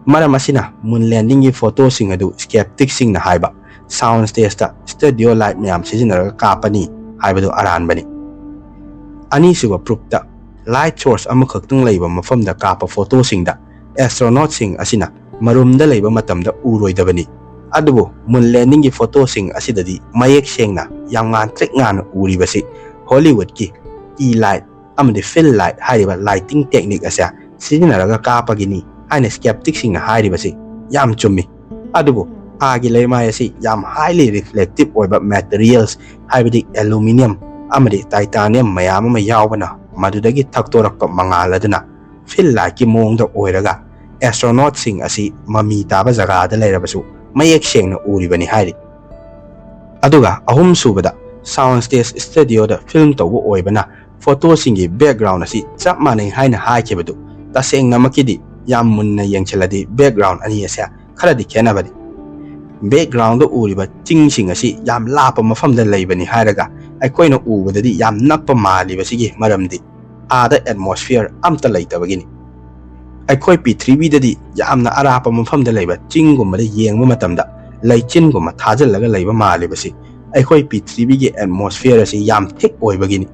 ꯃꯔꯝ ꯑꯁꯤꯅ ꯃꯨꯟ ꯂꯦꯟꯗꯤꯡꯒꯤ ꯐꯣꯇꯣꯁꯤꯡ ꯑꯗꯨ ꯁ꯭ꯀꯦꯞꯇꯤꯛꯁꯤꯡꯅ ꯍꯥꯏꯕ ꯁꯥꯎꯟ ꯁ꯭ꯇꯦꯖꯇ ꯁ꯭ꯇꯨꯗꯤꯑꯣ ꯂꯥꯏꯠ ꯃꯌꯥꯝ ꯁꯤꯖꯤꯟꯅꯔꯒ ꯀꯥꯞꯄꯅꯤ ꯍꯥꯏꯕꯗꯨ ꯑꯔꯥꯟꯕꯅꯤ꯫ ꯑꯅꯤꯁꯨꯕ ꯄ꯭ꯔꯨꯐꯇ ꯂꯥꯏꯠ ꯁꯣꯔꯁ ꯑꯃꯈꯛꯇꯪ ꯂꯩꯕ ꯃꯐꯝꯗ ꯀꯥꯞꯄ ꯐꯣꯇꯣꯁꯤꯡꯗ ꯑꯦꯁꯇ꯭ꯔꯣꯅꯣꯠꯁꯤꯡ ꯑꯁꯤꯅ ꯃꯔꯨꯝꯗ ꯂꯩꯕ ꯃꯇꯝꯗ ꯎꯔꯣꯏꯗꯕꯅꯤ꯫ ꯑꯗꯨꯕꯨ ꯃꯨꯟ ꯂꯦꯟꯗꯤꯡꯒꯤ ꯐꯣꯇꯣꯁꯤꯡ ꯑꯁꯤꯗꯗꯤ ꯃꯌꯦꯛ ꯁꯦꯡꯅ ꯌꯥꯝ ꯉꯥꯟꯇ꯭ꯔꯤꯛ ꯉꯥꯟꯅ ꯎꯔꯤꯕꯁꯤ ꯍꯣꯂꯤꯋꯨꯗꯀꯤ ꯇꯤ ꯂꯥꯏꯠ ꯑꯃꯗꯤ ꯐꯤꯜ ꯂꯥꯏꯠ ꯍꯥꯏꯔꯤꯕ ꯂꯥꯏꯇꯤꯡ ꯇꯦꯛꯅꯤꯛ ꯑꯁꯦ ꯁꯤꯖꯤꯟꯅꯔꯒ ꯀꯥꯞꯄꯒꯤꯅꯤ ꯍꯥꯏꯅ ꯁ꯭ꯀꯦꯞꯇꯤꯛꯁꯤꯡꯅ ꯍꯥꯏꯔꯤꯕꯁꯤ ꯌꯥꯝ ꯆꯨꯝꯃꯤ꯫ ꯑꯗꯨꯕꯨ ꯊꯥꯒꯤ ꯂꯩꯃꯥꯏ ꯑꯁꯤ ꯌꯥꯝ ꯍꯥꯏꯂꯤ ꯔꯤꯐ꯭ꯂꯦꯛꯇꯤꯞ ꯑꯣꯏꯕ ꯃꯦꯇꯔꯤꯌꯦꯜꯁ, ꯍꯥꯏꯕꯗꯤ ꯑꯦꯂꯨꯃꯤꯅꯤꯌꯝ ꯑꯃꯗꯤ ꯇꯥꯏꯇꯥꯅꯤꯌꯝ ꯃꯌꯥꯝ ꯑꯃ ꯌꯥꯎꯕꯅ ꯃꯗꯨꯗꯒꯤ ꯊꯛꯇꯣꯔꯛꯄ ꯃꯉꯥꯜ ꯑꯗꯨꯅ ꯐꯤꯜ ꯂꯥꯏꯠꯀꯤ ꯃꯑꯣꯡꯗ ꯑꯣꯏꯔꯒ ꯑꯦꯁꯇ꯭ꯔꯣꯅꯣꯠꯁꯤꯡ ꯑꯁꯤ ꯃꯃꯤ ꯇꯥꯕ ꯖꯒꯥꯗ ꯂꯩꯔꯕꯁꯨ ꯃꯌꯦꯛ ꯁꯦꯡꯅ ꯎꯔꯤꯕꯅꯤ ꯍꯥꯏꯔꯤ꯫ ꯑꯗꯨꯒ ꯑꯍꯨꯝ ꯁꯨꯕꯗ ꯁꯥꯎꯟ ꯁ꯭ꯇꯦꯖ ꯁ꯭ꯇꯨꯗꯤꯑꯣꯗ ꯐꯤꯜꯝ ꯇꯧꯕ ꯑꯣꯏꯕꯅ ꯐꯣꯇꯣꯁꯤꯡꯒꯤ ꯕꯦꯛꯒ꯭ꯔꯥꯎꯟ ꯑꯁꯤ ꯆꯞ ꯃꯥꯟꯅꯩ ꯍꯥꯏꯅ ꯍꯥꯏꯈꯤꯕꯗꯨ ꯇꯁꯦꯡꯅꯃꯛꯀꯤꯗꯤ ꯌꯥꯝ ꯃꯨꯟꯅ ꯌꯦꯡꯁꯤꯜꯂꯗꯤ ꯕꯦꯛꯒ꯭ꯔꯥꯎꯟ ꯑꯅꯤ ꯑꯁꯦ ꯈꯔꯗꯤ ꯈꯦꯠꯅꯕꯅꯤ꯫ ꯕꯦꯛꯒ꯭ꯔꯥꯎꯟꯗ ꯎꯔꯤꯕ ꯆꯤꯡꯁꯤꯡ ꯑꯁꯤ ꯌꯥꯝ ꯂꯥꯞꯄ ꯃꯐꯝꯗ ꯂꯩꯕꯅꯤ ꯍꯥꯏꯔꯒ ꯑꯩꯈꯣꯏꯅ ꯎꯕꯗꯗꯤ ꯌꯥꯝ ꯅꯛꯄ ꯃꯥꯜꯂꯤꯕꯁꯤꯒꯤ ꯃꯔꯝꯗꯤ ꯑꯥꯗ ꯑꯦꯠꯃꯣꯁꯐꯤꯌꯔ ꯑꯝꯇ ꯂꯩꯇꯕꯒꯤꯅꯤ꯫ ꯑꯩꯈꯣꯏ ꯄ꯭ꯔꯤꯊꯤꯕꯤꯗꯗꯤ ꯌꯥꯝꯅ ꯑꯔꯥꯞꯄ ꯃꯐꯝꯗ ꯂꯩꯕ ꯆꯤꯡꯒꯨꯝꯕꯗ ꯌꯦꯡꯕ ꯃꯇꯝꯗ ꯂꯩꯆꯤꯟꯒꯨꯝꯕ ꯊꯥꯖꯤꯜꯂꯒ ꯂꯩꯕ ꯃꯥꯜꯂꯤꯕꯁꯤ ꯑꯩꯈꯣꯏ ꯄ꯭ꯔꯤꯊꯤꯕꯤꯒꯤ ꯑꯦꯠꯃꯣꯁꯐꯤꯌꯔ ꯑꯁꯤ ꯌꯥꯝ ꯊꯤꯛ ꯑꯣꯏꯕꯒꯤꯅꯤ꯫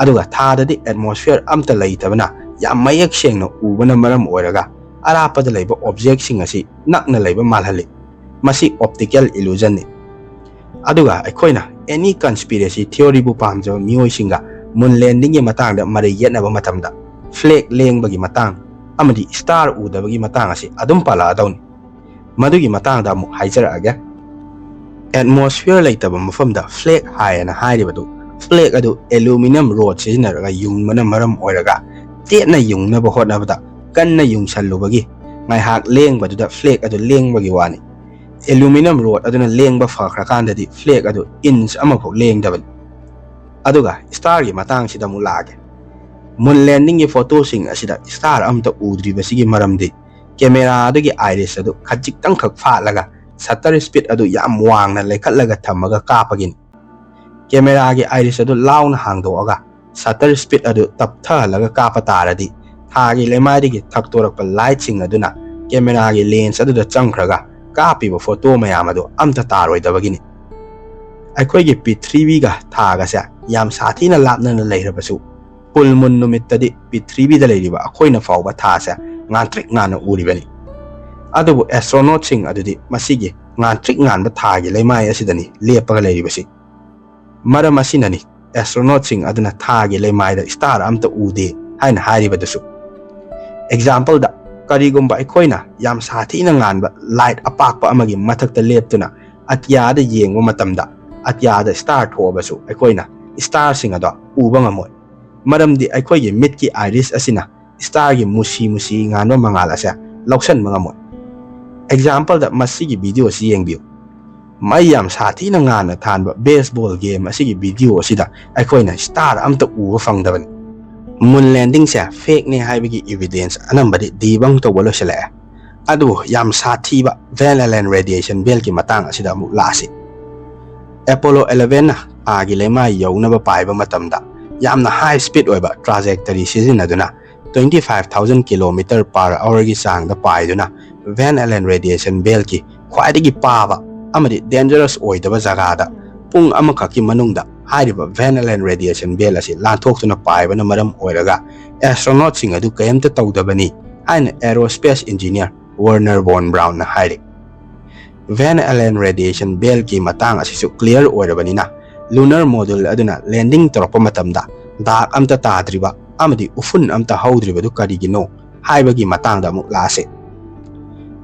ꯑꯗꯨꯒ ꯊꯥꯗꯗꯤ ꯑꯦꯠꯃꯣꯁꯐꯤꯌꯔ ꯑꯝꯇ ꯂꯩꯇꯕꯅ ꯌꯥꯝ ꯃꯌꯦꯛ ꯁꯦꯡꯅ ꯎꯕꯅ ꯃꯔꯝ ꯑꯣꯏꯔꯒ ꯑꯔꯥꯞꯄꯗ ꯂꯩꯕ ꯑꯣꯕꯖꯦꯛꯁꯤꯡ ꯑꯁꯤ ꯅꯛꯅ ꯂꯩꯕ ꯃꯥꯜꯍꯜꯂꯤ꯫ ꯃꯁꯤ ꯑꯣꯞꯇꯤꯀꯦꯜ ꯏꯂꯨꯖꯟꯅꯤ꯫ ꯑꯗꯨꯒ ꯑꯩꯈꯣꯏꯅ ꯑꯦꯅꯤ ꯀꯟꯁꯄꯤꯔꯦꯁꯤ ꯊꯤꯑꯣꯔꯤꯕꯨ ꯄꯥꯝꯖꯕ ꯃꯤꯑꯣꯏꯁꯤꯡꯒ ꯃꯨꯟ ꯂꯦꯟꯗꯤꯡꯒꯤ ꯃꯇꯥꯡꯗ ꯃꯔꯩ ꯌꯦꯠꯅꯕ ꯃꯇꯝꯗ ꯐ꯭ꯂꯦꯛ ꯂꯦꯡꯕꯒꯤ ꯃꯇꯥꯡ ꯑꯃꯗꯤ ꯁ꯭ꯇꯥꯔ ꯎꯗꯕꯒꯤ ꯃꯇꯥꯡ ꯑꯁꯤ ꯑꯗꯨꯝ ꯄꯜꯂꯛꯑꯗꯧꯅꯤ꯫ ꯃꯗꯨꯒꯤ ꯃꯇꯥꯡꯗ ꯑꯃꯨꯛ ꯍꯥꯏꯖꯔꯛꯑꯒꯦ꯫ ꯑꯦꯠꯃꯣꯁꯐꯤꯌꯔ ꯂꯩꯇꯕ ꯃꯐꯝꯗ ꯐ꯭ꯂꯦꯛ ꯍꯥꯏꯌꯦꯅ ꯍꯥꯏꯔꯤꯕꯗꯨ, ꯐ꯭ꯂꯦꯛ ꯑꯗꯨ ꯑꯦꯂꯨꯃꯤꯅꯤꯌꯝ ꯔꯣꯗ ꯁꯤꯖꯤꯟꯅꯔꯒ ꯌꯨꯡꯕꯅ ꯃꯔꯝ ꯑꯣꯏꯔꯒ ꯇꯦꯠꯅ ꯌꯨꯡꯅꯕ ꯍꯣꯠꯅꯕꯗ ꯀꯟꯅ ꯌꯨꯡꯁꯜꯂꯨꯕꯒꯤ ꯉꯥꯏꯍꯥꯛ ꯂꯦꯡꯕꯗꯨꯗ ꯐ꯭ꯂꯦꯛ ꯑꯗꯨ ꯂꯦꯡꯕꯒꯤ ꯋꯥꯅꯤ꯫ ꯑꯦꯂꯨꯃꯤꯅꯤꯌꯝ ꯔꯣꯗ ꯑꯗꯨꯅ ꯂꯦꯡꯕ ꯐꯈ꯭ꯔꯀꯥꯟꯗꯗꯤ ꯐ꯭ꯂꯦꯛ ꯑꯗꯨ ꯏꯟꯆ ꯑꯃꯐꯥꯎ ꯂꯦꯡꯗꯕꯅꯤ꯫ ꯑꯗꯨꯒ ꯁ꯭ꯇꯥꯔꯒꯤ ꯃꯇꯥꯡꯁꯤꯗ ꯑꯃꯨꯛ ꯂꯥꯛꯑꯒꯦ꯫ ꯃꯨꯟ ꯂꯦꯟꯗꯤꯡꯒꯤ ꯐꯣꯇꯣꯁꯤꯡ ꯑꯁꯤꯗ ꯁ꯭ꯇꯥꯔ ꯑꯝꯇ ꯎꯗ꯭ꯔꯤꯕꯁꯤꯒꯤ ꯃꯔꯝꯗꯤ ꯀꯦꯃꯦꯔꯥ ꯑꯗꯨꯒꯤ ꯑꯥꯏꯔꯤꯁ ꯑꯗꯨ ꯈꯖꯤꯛꯇꯪꯈꯛ ꯐꯥꯠꯂꯒ ꯁꯇꯔ ꯁ꯭ꯄꯤꯗ ꯑꯗꯨ ꯌꯥꯝ ꯋꯥꯡꯅ ꯂꯩꯈꯠꯂꯒ ꯊꯝꯃꯒ ꯀꯥꯞꯄꯒꯤꯅꯤ꯫ ꯀꯦꯃꯦꯔꯥꯒꯤ ꯑꯥꯏꯔꯤꯁ ꯑꯗꯨ ꯂꯥꯎꯅ ꯍꯥꯡꯗꯣꯛꯑꯒ ꯁꯇꯔ ꯁ꯭ꯄꯤꯗ ꯑꯗꯨ ꯇꯞꯊꯍꯜꯂꯒ ꯀꯥꯞꯄ ꯇꯥꯔꯗꯤ ꯊꯥꯒꯤ ꯂꯩꯃꯥꯏꯗꯒꯤ ꯊꯛꯇꯣꯔꯛꯄ ꯂꯥꯏꯠꯁꯤꯡ ꯑꯗꯨꯅ ꯀꯦꯃꯦꯔꯥꯒꯤ ꯂꯦꯟꯁ ꯑꯗꯨꯗ ꯆꯪꯈ꯭ꯔꯒ ꯀꯥꯞꯄꯤꯕ ꯐꯣꯇꯣ ꯃꯌꯥꯝ ꯑꯗꯨ ꯑꯝꯇ ꯇꯥꯔꯣꯏꯗꯕꯒꯤꯅꯤ꯫ ꯑꯩꯈꯣꯏꯒꯤ ꯄ꯭ꯔꯤꯊꯤꯕꯤꯒ ꯊꯥꯒꯁꯦ ꯌꯥꯝ ꯁꯥꯊꯤꯅ ꯂꯥꯞꯅꯅ ꯂꯩꯔꯕꯁꯨ, ꯐꯨꯜ ꯃꯨꯟ ꯅꯨꯃꯤꯠꯇꯗꯤ ꯄ꯭ꯔꯤꯊꯤꯕꯤꯗ ꯂꯩꯔꯤꯕ ꯑꯩꯈꯣꯏꯅ ꯐꯥꯎꯕ ꯊꯥꯁꯦ ꯉꯥꯟꯇ꯭ꯔꯤꯛ ꯉꯥꯟꯅ ꯎꯔꯤꯕꯅꯤ꯫ ꯑꯗꯨꯕꯨ ꯑꯦꯁꯇ꯭ꯔꯣꯅꯣꯠꯁꯤꯡ ꯑꯗꯨꯗꯤ ꯃꯁꯤꯒꯤ ꯉꯥꯟꯇ꯭ꯔꯤꯛ ꯉꯥꯟꯕ ꯊꯥꯒꯤ ꯂꯩꯃꯥꯏ ꯑꯁꯤꯗꯅꯤ ꯂꯦꯞꯄꯒ ꯂꯩꯔꯤꯕꯁꯤ꯫ ꯃꯔꯝ ꯑꯁꯤꯅꯅꯤ ꯑꯦꯁꯇ꯭ꯔꯣꯅꯣꯠꯁꯤꯡ ꯑꯗꯨꯅ ꯊꯥꯒꯤ ꯂꯩꯃꯥꯏꯗ ꯁ꯭ꯇꯥꯔ ꯑꯝꯇ ꯎꯗꯦ ꯍꯥꯏꯅ ꯍꯥꯏꯔꯤꯕꯗꯨꯁꯨ꯫ ꯑꯦꯛꯖꯥꯝꯄꯜꯗ, ꯀꯔꯤꯒꯨꯝꯕ ꯑꯩꯈꯣꯏꯅ ꯌꯥꯝ ꯁꯥꯊꯤꯅ ꯉꯥꯟꯕ ꯂꯥꯏꯠ ꯑꯄꯥꯛꯄ ꯑꯃꯒꯤ ꯃꯊꯛꯇ ꯂꯦꯞꯇꯨꯅ ꯑꯇꯤꯌꯥꯗ ꯌꯦꯡꯕ ꯃꯇꯝꯗ, ꯑꯇꯤꯌꯥꯗ ꯁ꯭ꯇꯥꯔ ꯊꯣꯛꯑꯕꯁꯨ ꯑꯩꯈꯣꯏꯅ ꯁ꯭ꯇꯥꯔꯁꯤꯡ ꯑꯗꯣ ꯎꯕ ꯉꯝꯃꯣꯏ꯫ ꯃꯔꯝꯗꯤ ꯑꯩꯈꯣꯏꯒꯤ ꯃꯤꯠꯀꯤ ꯑꯥꯏꯔꯤꯁ ꯑꯁꯤꯅ ꯁ꯭ꯇꯥꯔꯒꯤ ꯃꯨꯁꯤ ꯃꯨꯁꯤ ꯉꯥꯟꯕ ꯃꯉꯥꯜ ꯑꯁꯦ ꯂꯧꯁꯟꯕ ꯉꯝꯃꯣꯏ꯫ ꯑꯦꯛꯖꯥꯝꯄꯜꯗ, ꯃꯁꯤꯒꯤ ꯚꯤꯗꯤꯑꯣ ꯑꯁꯤ ꯌꯦꯡꯕꯤꯌꯨ꯫ ꯃꯩ ꯌꯥꯝ ꯁꯥꯊꯤꯅ ꯉꯥꯟꯅ ꯊꯥꯟꯕ ꯕꯦꯁꯕꯣꯜ ꯒꯦꯝ ꯑꯁꯤꯒꯤ ꯚꯤꯗꯤꯑꯣ ꯑꯁꯤꯗ ꯑꯩꯈꯣꯏꯅ ꯁ꯭ꯇꯥꯔ ꯑꯝꯇ ꯎꯕ ꯐꯪꯗꯕꯅꯤ꯫ ꯃꯨꯟ ꯂꯦꯟꯗꯤꯡꯁꯦ ꯐꯦꯛꯅꯦ ꯍꯥꯏꯕꯒꯤ ꯏꯚꯤꯗꯦꯟꯁ ꯑꯅꯝꯕꯗꯤ ꯗꯤꯕꯪ ꯇꯧꯕ ꯂꯣꯏꯁꯤꯜꯂꯛꯑꯦ꯫ ꯑꯗꯨꯕꯨ ꯌꯥꯝ ꯁꯥꯊꯤꯕ ꯚꯦꯟ ꯑꯦꯂꯦꯟ ꯔꯦꯗꯤꯌꯦꯁꯟ ꯕꯦꯜꯒꯤ ꯃꯇꯥꯡ ꯑꯁꯤꯗ ꯑꯃꯨꯛ ꯂꯥꯛꯑꯁꯤ꯫ ꯑꯦꯄꯣꯂꯣ ꯑꯦꯂꯦꯚꯦꯟꯅ ꯊꯥꯒꯤ ꯂꯩꯃꯥꯏ ꯌꯧꯅꯕ ꯄꯥꯏꯕ ꯃꯇꯝꯗ ꯌꯥꯝꯅ ꯍꯥꯏ ꯁ꯭ꯄꯤꯗ ꯑꯣꯏꯕ ꯇ꯭ꯔꯥꯖꯦꯛꯇꯔꯤ ꯁꯤꯖꯤꯟꯅꯗꯨꯅ twenty five thousand kilometer per hourꯒꯤ ꯆꯥꯡꯗ ꯄꯥꯏꯗꯨꯅ ꯚꯦꯟ ꯑꯦꯂꯦꯟ ꯔꯦꯗꯤꯌꯦꯁꯟ ꯕꯦꯜꯒꯤ ꯈ꯭ꯋꯥꯏꯗꯒꯤ ꯄꯥꯕ ꯑꯃꯗꯤ ꯗꯦꯟꯖꯔꯁ ꯑꯣꯏꯗꯕ ꯖꯒꯥꯗ ꯄꯨꯡ ꯑꯃꯈꯛꯀꯤ ꯃꯅꯨꯡꯗ ꯍꯥꯏꯔꯤꯕ ꯚꯦꯟ ꯑꯦꯂꯦꯟ ꯔꯦꯗꯤꯌꯦꯁꯟ ꯕꯦꯜ ꯑꯁꯤ ꯂꯥꯟꯊꯣꯛꯇꯨꯅ ꯄꯥꯏꯕꯅ ꯃꯔꯝ ꯑꯣꯏꯔꯒ ꯑꯦꯁꯇ꯭ꯔꯣꯅꯣꯠꯁꯤꯡ ꯑꯗꯨ ꯀꯔꯤꯝꯇ ꯇꯧꯗꯕꯅꯤ ꯍꯥꯏꯅ ꯑꯦꯔꯣꯁ꯭ꯄꯦꯁ ꯏꯟꯖꯤꯅꯤꯌꯔ ꯋꯔꯅꯔ ꯚꯣꯟ ꯕ꯭ꯔꯥꯎꯟꯅ ꯍꯥꯏꯔꯤ꯫ ꯚꯦꯟ ꯑꯦꯂꯦꯟ ꯔꯦꯗꯤꯌꯦꯁꯟ ꯕꯦꯜꯒꯤ ꯃꯇꯥꯡ ꯑꯁꯤꯁꯨ ꯀ꯭ꯂꯤꯌꯔ ꯑꯣꯏꯔꯕꯅꯤꯅ, ꯂꯨꯅꯔ ꯃꯣꯗꯨꯜ ꯑꯗꯨꯅ ꯂꯦꯟꯗꯤꯡ ꯇꯧꯔꯛꯄ ꯃꯇꯝꯗ ꯗꯥꯛ ꯑꯝꯇ ꯇꯥꯗ꯭ꯔꯤꯕ ꯑꯃꯗꯤ ꯎꯐꯨꯟ ꯑꯝꯇ ꯍꯧꯗ꯭ꯔꯤꯕꯗꯨ ꯀꯔꯤꯒꯤꯅꯣ ꯍꯥꯏꯕꯒꯤ ꯃꯇꯥꯡꯗ ꯑꯃꯨꯛ ꯂꯥꯛꯑꯁꯤ꯫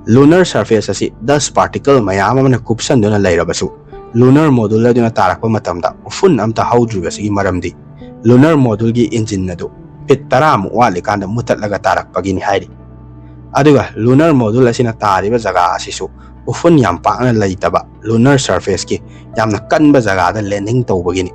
Lunar surface ꯑꯁꯤ dust particle ꯃꯌꯥꯝ ꯑꯃꯅ ꯀꯨꯞꯁꯟꯗꯨꯅ ꯂꯩꯔꯕꯁꯨ, lunar module ꯑꯗꯨꯅ ꯇꯥꯔꯛꯄ ꯃꯇꯝꯗ ꯎꯐꯨꯟ ꯑꯝꯇ ꯍꯧꯗ꯭ꯔꯤꯕꯁꯤꯒꯤ ꯃꯔꯝꯗꯤ lunar module ꯒꯤ engine ꯑꯗꯨ ꯐꯤꯠ ꯇꯔꯥꯃꯨꯛ ꯋꯥꯠꯂꯤꯀꯥꯟꯗ ꯃꯨꯊꯠꯂꯒ ꯇꯥꯔꯛꯄꯒꯤꯅꯤ ꯍꯥꯏꯔꯤ꯫ ꯑꯗꯨꯒ lunar module ꯑꯁꯤꯅ ꯇꯥꯔꯤꯕ ꯖꯒꯥ ꯑꯁꯤꯁꯨ ꯎꯐꯨꯟ ꯌꯥꯝ ꯄꯥꯛꯅ ꯂꯩꯇꯕ, lunar surface ꯀꯤ ꯌꯥꯝꯅ ꯀꯟꯕ ꯖꯒꯥꯗ landing ꯇꯧꯕꯒꯤꯅꯤ꯫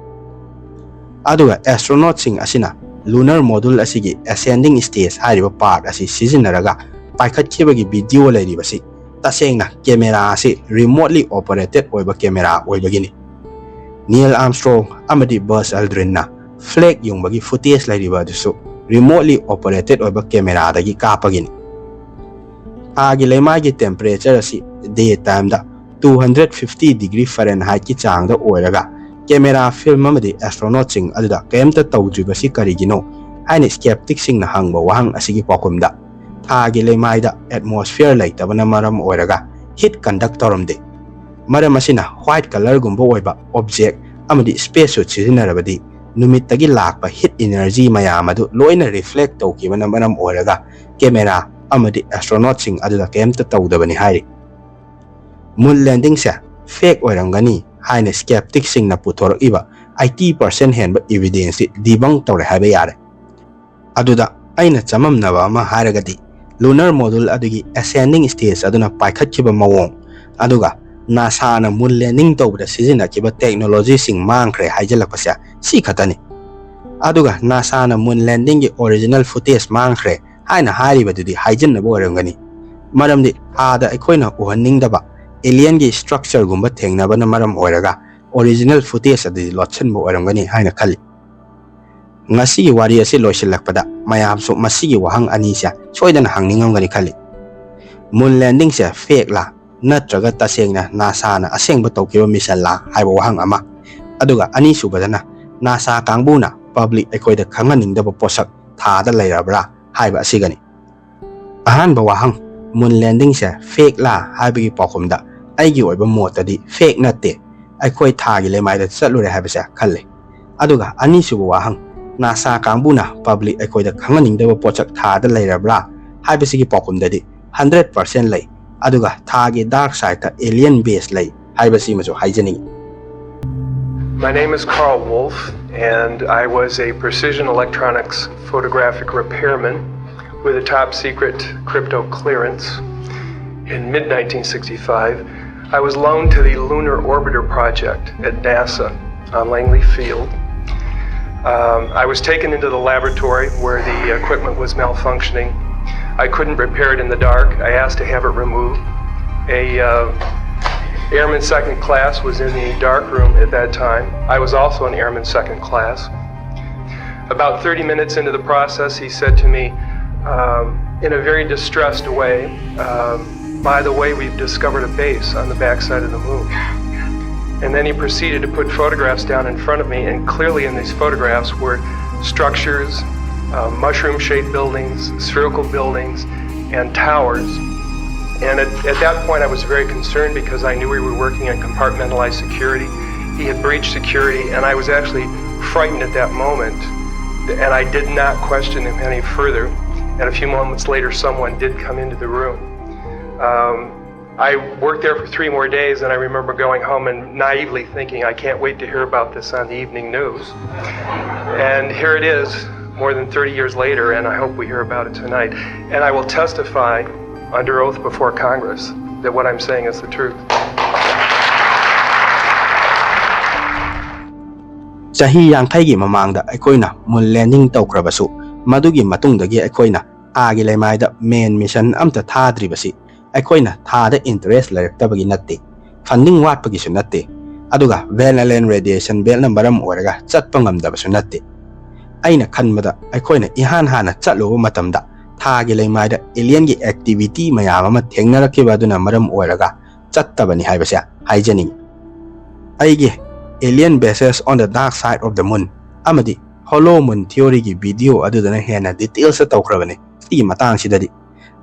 ꯑꯗꯨꯒ astronaut ꯁꯤꯡ ꯑꯁꯤꯅ lunar module ꯑꯁꯤꯒꯤ ascending stage ꯍꯥꯏꯔꯤꯕ part ꯑꯁꯤ ꯁꯤꯖꯤꯟꯅꯔꯒ ꯄꯥꯏꯈꯠꯈꯤꯕꯒꯤ video ꯂꯩꯔꯤꯕꯁꯤ ꯇꯁꯦꯡꯅ camera ꯑꯁꯤ remotely operated ꯑꯣꯏꯕ camera ꯑꯣꯏꯕꯒꯤꯅꯤ꯫ Neil Armstrong ꯑꯃꯗꯤ Buzz Aldrin ꯅ flag ꯌꯨꯡꯕꯒꯤ footage ꯂꯩꯔꯤꯕ ꯑꯗꯨꯁꯨ remotely operated ꯑꯣꯏꯕ camera ꯗꯒꯤ ꯀꯥꯞꯄꯒꯤꯅꯤ꯫ ꯊꯥꯒꯤ ꯂꯩꯃꯥꯏꯒꯤ temperature ꯑꯁꯤ day time ꯗ two hundred fifty degree Fahrenheit ꯀꯤ ꯆꯥꯡꯗ ꯑꯣꯏꯔꯒ camera film ꯑꯃꯗꯤ astronaut ꯁꯤꯡ ꯑꯗꯨꯗ ꯀꯔꯤꯝꯇ ꯇꯧꯗ꯭ꯔꯤꯕꯁꯤ ꯀꯔꯤꯒꯤꯅꯣ ꯍꯥꯏꯅ skeptic ꯁꯤꯡꯅ ꯍꯪꯕ ꯋꯥꯍꯪ ꯑꯁꯤꯒꯤ ꯄꯥꯎꯈꯨꯝꯗ, ꯊꯥꯒꯤ ꯂꯩꯃꯥꯏꯗ atmosphere ꯂꯩꯇꯕꯅ ꯃꯔꯝ ꯑꯣꯏꯔꯒ heat conduct ꯇꯧꯔꯝꯗꯦ꯫ ꯃꯔꯝ ꯑꯁꯤꯅ white colour ꯒꯨꯝꯕ ꯑꯣꯏꯕ object ꯑꯃꯗꯤ space suit ꯁꯤꯖꯤꯟꯅꯔꯕꯗꯤ ꯅꯨꯃꯤꯠꯇꯒꯤ ꯂꯥꯛꯄ heat energy ꯃꯌꯥꯝ ꯑꯗꯨ ꯂꯣꯏꯅ reflect ꯇꯧꯈꯤꯕꯅ ꯃꯔꯝ ꯑꯣꯏꯔꯒ camera ꯑꯃꯗꯤ astronaut ꯁꯤꯡ ꯑꯗꯨꯗ ꯀꯔꯤꯝꯇ ꯇꯧꯗꯕꯅꯤ ꯍꯥꯏꯔꯤ꯫ Moon landing ꯁꯦ fake ꯑꯣꯏꯔꯝꯒꯅꯤ ꯍꯥꯏꯅ skeptic ꯁꯤꯡꯅ ꯄꯨꯊꯣꯔꯛꯏꯕ eighty percent ꯍꯦꯟꯕ evidence ꯁꯤ debunk ꯇꯧꯔꯦ ꯍꯥꯏꯕ ꯌꯥꯔꯦ꯫ ꯑꯗꯨꯗ ꯑꯩꯅ ꯆꯃꯝꯅꯕ ꯑꯃ ꯍꯥꯏꯔꯒꯗꯤ, lunar module ꯑꯗꯨꯒꯤ ascending stage ꯑꯗꯨꯅ ꯄꯥꯏꯈꯠꯈꯤꯕ ꯃꯑꯣꯡ, ꯑꯗꯨꯒ NASA ꯅ moon landing ꯇꯧꯕꯗ ꯁꯤꯖꯤꯟꯅꯈꯤꯕ technology ꯁꯤꯡ ꯃꯥꯡꯈ꯭ꯔꯦ ꯍꯥꯏꯖꯤꯜꯂꯛꯄꯁꯦ ꯁꯤ ꯈꯛꯇꯅꯤ꯫ ꯑꯗꯨꯒ NASA ꯅ moon landing ꯒꯤ original footage ꯃꯥꯡꯈ꯭ꯔꯦ ꯍꯥꯏꯅ ꯍꯥꯏꯔꯤꯕꯗꯨꯗꯤ ꯍꯥꯏꯖꯤꯟꯅꯕ ꯑꯣꯏꯔꯝꯒꯅꯤ꯫ ꯃꯔꯝꯗꯤ ꯊꯥꯗ ꯑꯩꯈꯣꯏꯅ ꯎꯍꯟꯅꯤꯡꯗꯕ alien ꯒꯤ structure ꯒꯨꯝꯕ ꯊꯦꯡꯅꯕꯅ ꯃꯔꯝ ꯑꯣꯏꯔꯒ original footage ꯑꯗꯨꯗꯤ ꯂꯣꯠꯁꯤꯟꯕ ꯑꯣꯏꯔꯝꯒꯅꯤ ꯍꯥꯏꯅ ꯈꯜꯂꯤ꯫ ꯉꯁꯤꯒꯤ ꯋꯥꯔꯤ ꯑꯁꯤ ꯂꯣꯏꯁꯤꯜꯂꯛꯄꯗ ꯃꯌꯥꯝꯁꯨ ꯃꯁꯤꯒꯤ ꯋꯥꯍꯪ ꯑꯅꯤꯁꯦ ꯁꯣꯏꯗꯅ ꯍꯪꯅꯤꯡꯉꯝꯒꯅꯤ ꯈꯜꯂꯤ꯫ Moon landing ꯁꯦ fake ꯂꯥ, ꯅꯠꯇ꯭ꯔꯒ ꯇꯁꯦꯡꯅ NASA ꯅ ꯑꯁꯦꯡꯕ ꯇꯧꯈꯤꯕ mission ꯂꯥ ꯍꯥꯏꯕ ꯋꯥꯍꯪ ꯑꯃ, ꯑꯗꯨꯒ ꯑꯅꯤꯁꯨꯕꯗꯅ NASA ꯀꯥꯡꯕꯨꯅ public ꯑꯩꯈꯣꯏꯗ ꯈꯪꯍꯟꯅꯤꯡꯗꯕ ꯄꯣꯠꯁꯛ ꯊꯥꯗ ꯂꯩꯔꯕ꯭ꯔꯥ ꯍꯥꯏꯕ ꯑꯁꯤꯒꯅꯤ꯫ ꯑꯍꯥꯟꯕ ꯋꯥꯍꯪ, moon landing ꯁꯦ fake ꯂꯥ ꯍꯥꯏꯕꯒꯤ ꯄꯥꯎꯈꯨꯝꯗ ꯑꯩꯒꯤ ꯑꯣꯏꯕ ꯃꯣꯠꯇꯗꯤ fake ꯅꯠꯇꯦ, ꯑꯩꯈꯣꯏ ꯊꯥꯒꯤ ꯂꯩꯃꯥꯏꯗ ꯆꯠꯂꯨꯔꯦ ꯍꯥꯏꯕꯁꯦ ꯈꯜꯂꯤ꯫ ꯑꯗꯨꯒ ꯑꯅꯤꯁꯨꯕ ꯋꯥꯍꯪ, NASA ꯀꯥꯡꯕꯨꯅ public ꯑꯩꯈꯣꯏꯗ ꯈꯪꯍꯟꯅꯤꯡꯗꯕ ꯄꯣꯠꯁꯛ ꯊꯥꯗ ꯂꯩꯔꯕ꯭ꯔꯥ ꯍꯥꯏꯕꯁꯤꯒꯤ ꯄꯥꯎꯈꯨꯝꯗꯗꯤ hundred percent ꯂꯩ, ꯑꯗꯨꯒ ꯊꯥꯒꯤ dark sideꯇ alien base ꯂꯩ ꯍꯥꯏꯕꯁꯤꯃꯁꯨ ꯍꯥꯏꯖꯅꯤꯡꯏ꯫ My name is Carl Wolf, and I was a precision electronics photographic repairman with a top secret crypto clearance. In mid nineteen sixty-five, I was loaned to the Lunar Orbiter Project at NASA on Langley Field. Um, I was taken into the laboratory where the equipment was malfunctioning. I couldn't repair it in the dark. I asked to have it removed. A uh, airman second class was in the dark room at that time. I was also an airman second class. About thirty minutes into the process, he said to me, um, in a very distressed way, um, "By the way, we've discovered a base on the backside of the moon." And then he proceeded to put photographs down in front of me, and clearly in these photographs were structures, uh, mushroom shaped buildings, spherical buildings, and towers. And at, at that point, I was very concerned because I knew we were working on compartmentalized security. He had breached security, and I was actually frightened at that moment. And I did not question him any further. And a few moments later, someone did come into the room. Um, I worked there for three more days, and I remember going home and naively thinking, "I can't wait to hear about this on the evening news." And here it is, more than thirty years later, and I hope we hear about it tonight. And I will testify under oath before Congress that what I'm saying is the truth. ꯆꯍꯤ ꯌꯥꯡꯈꯩꯒꯤ ꯃꯃꯥꯡꯗ ꯑꯩꯈꯣꯏꯅ moon landing ꯇꯧꯈ꯭ꯔꯕꯁꯨ, ꯃꯗꯨꯒꯤ ꯃꯇꯨꯡꯗꯒꯤ ꯑꯩꯈꯣꯏꯅ ꯊꯥꯒꯤ ꯂꯩꯃꯥꯏꯗ manned mission ꯑꯝꯇ ꯊꯥꯗ꯭ꯔꯤꯕꯁꯤ ꯑꯩꯈꯣꯏꯅ ꯊꯥꯗ interest ꯂꯩꯔꯛꯇꯕꯒꯤ ꯅꯠꯇꯦ, funding ꯋꯥꯠꯄꯒꯤꯁꯨ ꯅꯠꯇꯦ, ꯑꯗꯨꯒ Van Allen radiation beltꯅ ꯃꯔꯝ ꯑꯣꯏꯔꯒ ꯆꯠꯄ ꯉꯝꯗꯕꯁꯨ ꯅꯠꯇꯦ꯫ ꯑꯩꯅ ꯈꯟꯕꯗ ꯑꯩꯈꯣꯏꯅ ꯏꯍꯥꯟ ꯍꯥꯟꯅ ꯆꯠꯂꯨꯕ ꯃꯇꯝꯗ ꯊꯥꯒꯤ ꯂꯩꯃꯥꯏꯗ alienꯒꯤ activity ꯃꯌꯥꯝ ꯑꯃ ꯊꯦꯡꯅꯔꯛꯈꯤꯕ ꯑꯗꯨꯅ ꯃꯔꯝ ꯑꯣꯏꯔꯒ ꯆꯠꯇꯕꯅꯤ ꯍꯥꯏꯕꯁꯦ ꯍꯥꯏꯖꯅꯤꯡꯏ꯫ ꯑꯩꯒꯤ Alien Bases on the Dark Side of the Moon ꯑꯃꯗꯤ Hollow Moon Theoryꯒꯤ video ꯑꯗꯨꯗꯅ ꯍꯦꯟꯅ detailsꯇ ꯇꯧꯈ꯭ꯔꯕꯅꯤ ꯁꯤꯒꯤ ꯃꯇꯥꯡꯁꯤꯗꯗꯤ꯫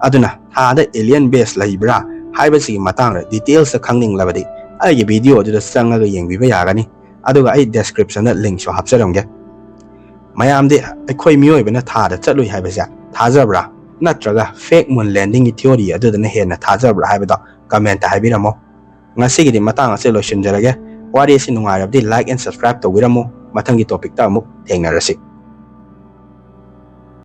ꯑꯗꯨꯅ ꯊꯥꯗ alien base ꯂꯩꯕ꯭ꯔꯥ ꯍꯥꯏꯕꯁꯤꯒꯤ ꯃꯇꯥꯡꯗ detailsꯇ ꯈꯪꯅꯤꯡꯂꯕꯗꯤ ꯑꯩꯒꯤ video ꯑꯗꯨꯗ ꯆꯪꯉꯒ ꯌꯦꯡꯕꯤꯕ ꯌꯥꯒꯅꯤ, ꯑꯗꯨꯒ ꯑꯩ descriptionꯗ linkꯁꯨ ꯍꯥꯞꯆꯔꯝꯒꯦ꯫ ꯃꯌꯥꯝꯗꯤ ꯑꯩꯈꯣꯏ ꯃꯤꯑꯣꯏꯕꯅ ꯊꯥꯗ ꯆꯠꯂꯨꯏ ꯍꯥꯏꯕꯁꯦ ꯊꯥꯖꯕ꯭ꯔꯥ? ꯅꯠꯇ꯭ꯔꯒ fake moon landingꯒꯤ theory ꯑꯗꯨꯗꯅ ꯍꯦꯟꯅ ꯊꯥꯖꯕ꯭ꯔꯥ ꯍꯥꯏꯕꯗꯣ comment ꯍꯥꯏꯕꯤꯔꯝꯃꯣ꯫ ꯉꯁꯤꯒꯤꯗꯤ ꯃꯇꯥꯡ ꯑꯁꯤ ꯂꯣꯏꯁꯤꯟꯖꯔꯒꯦ꯫ ꯋꯥꯔꯤ ꯑꯁꯤ ꯅꯨꯡꯉꯥꯏꯔꯕꯗꯤ like and subscribe ꯇꯧꯕꯤꯔꯝꯃꯨ꯫ ꯃꯊꯪꯒꯤ topicꯇ ꯑꯃꯨꯛ ꯊꯦꯡꯅꯔꯁꯤ꯫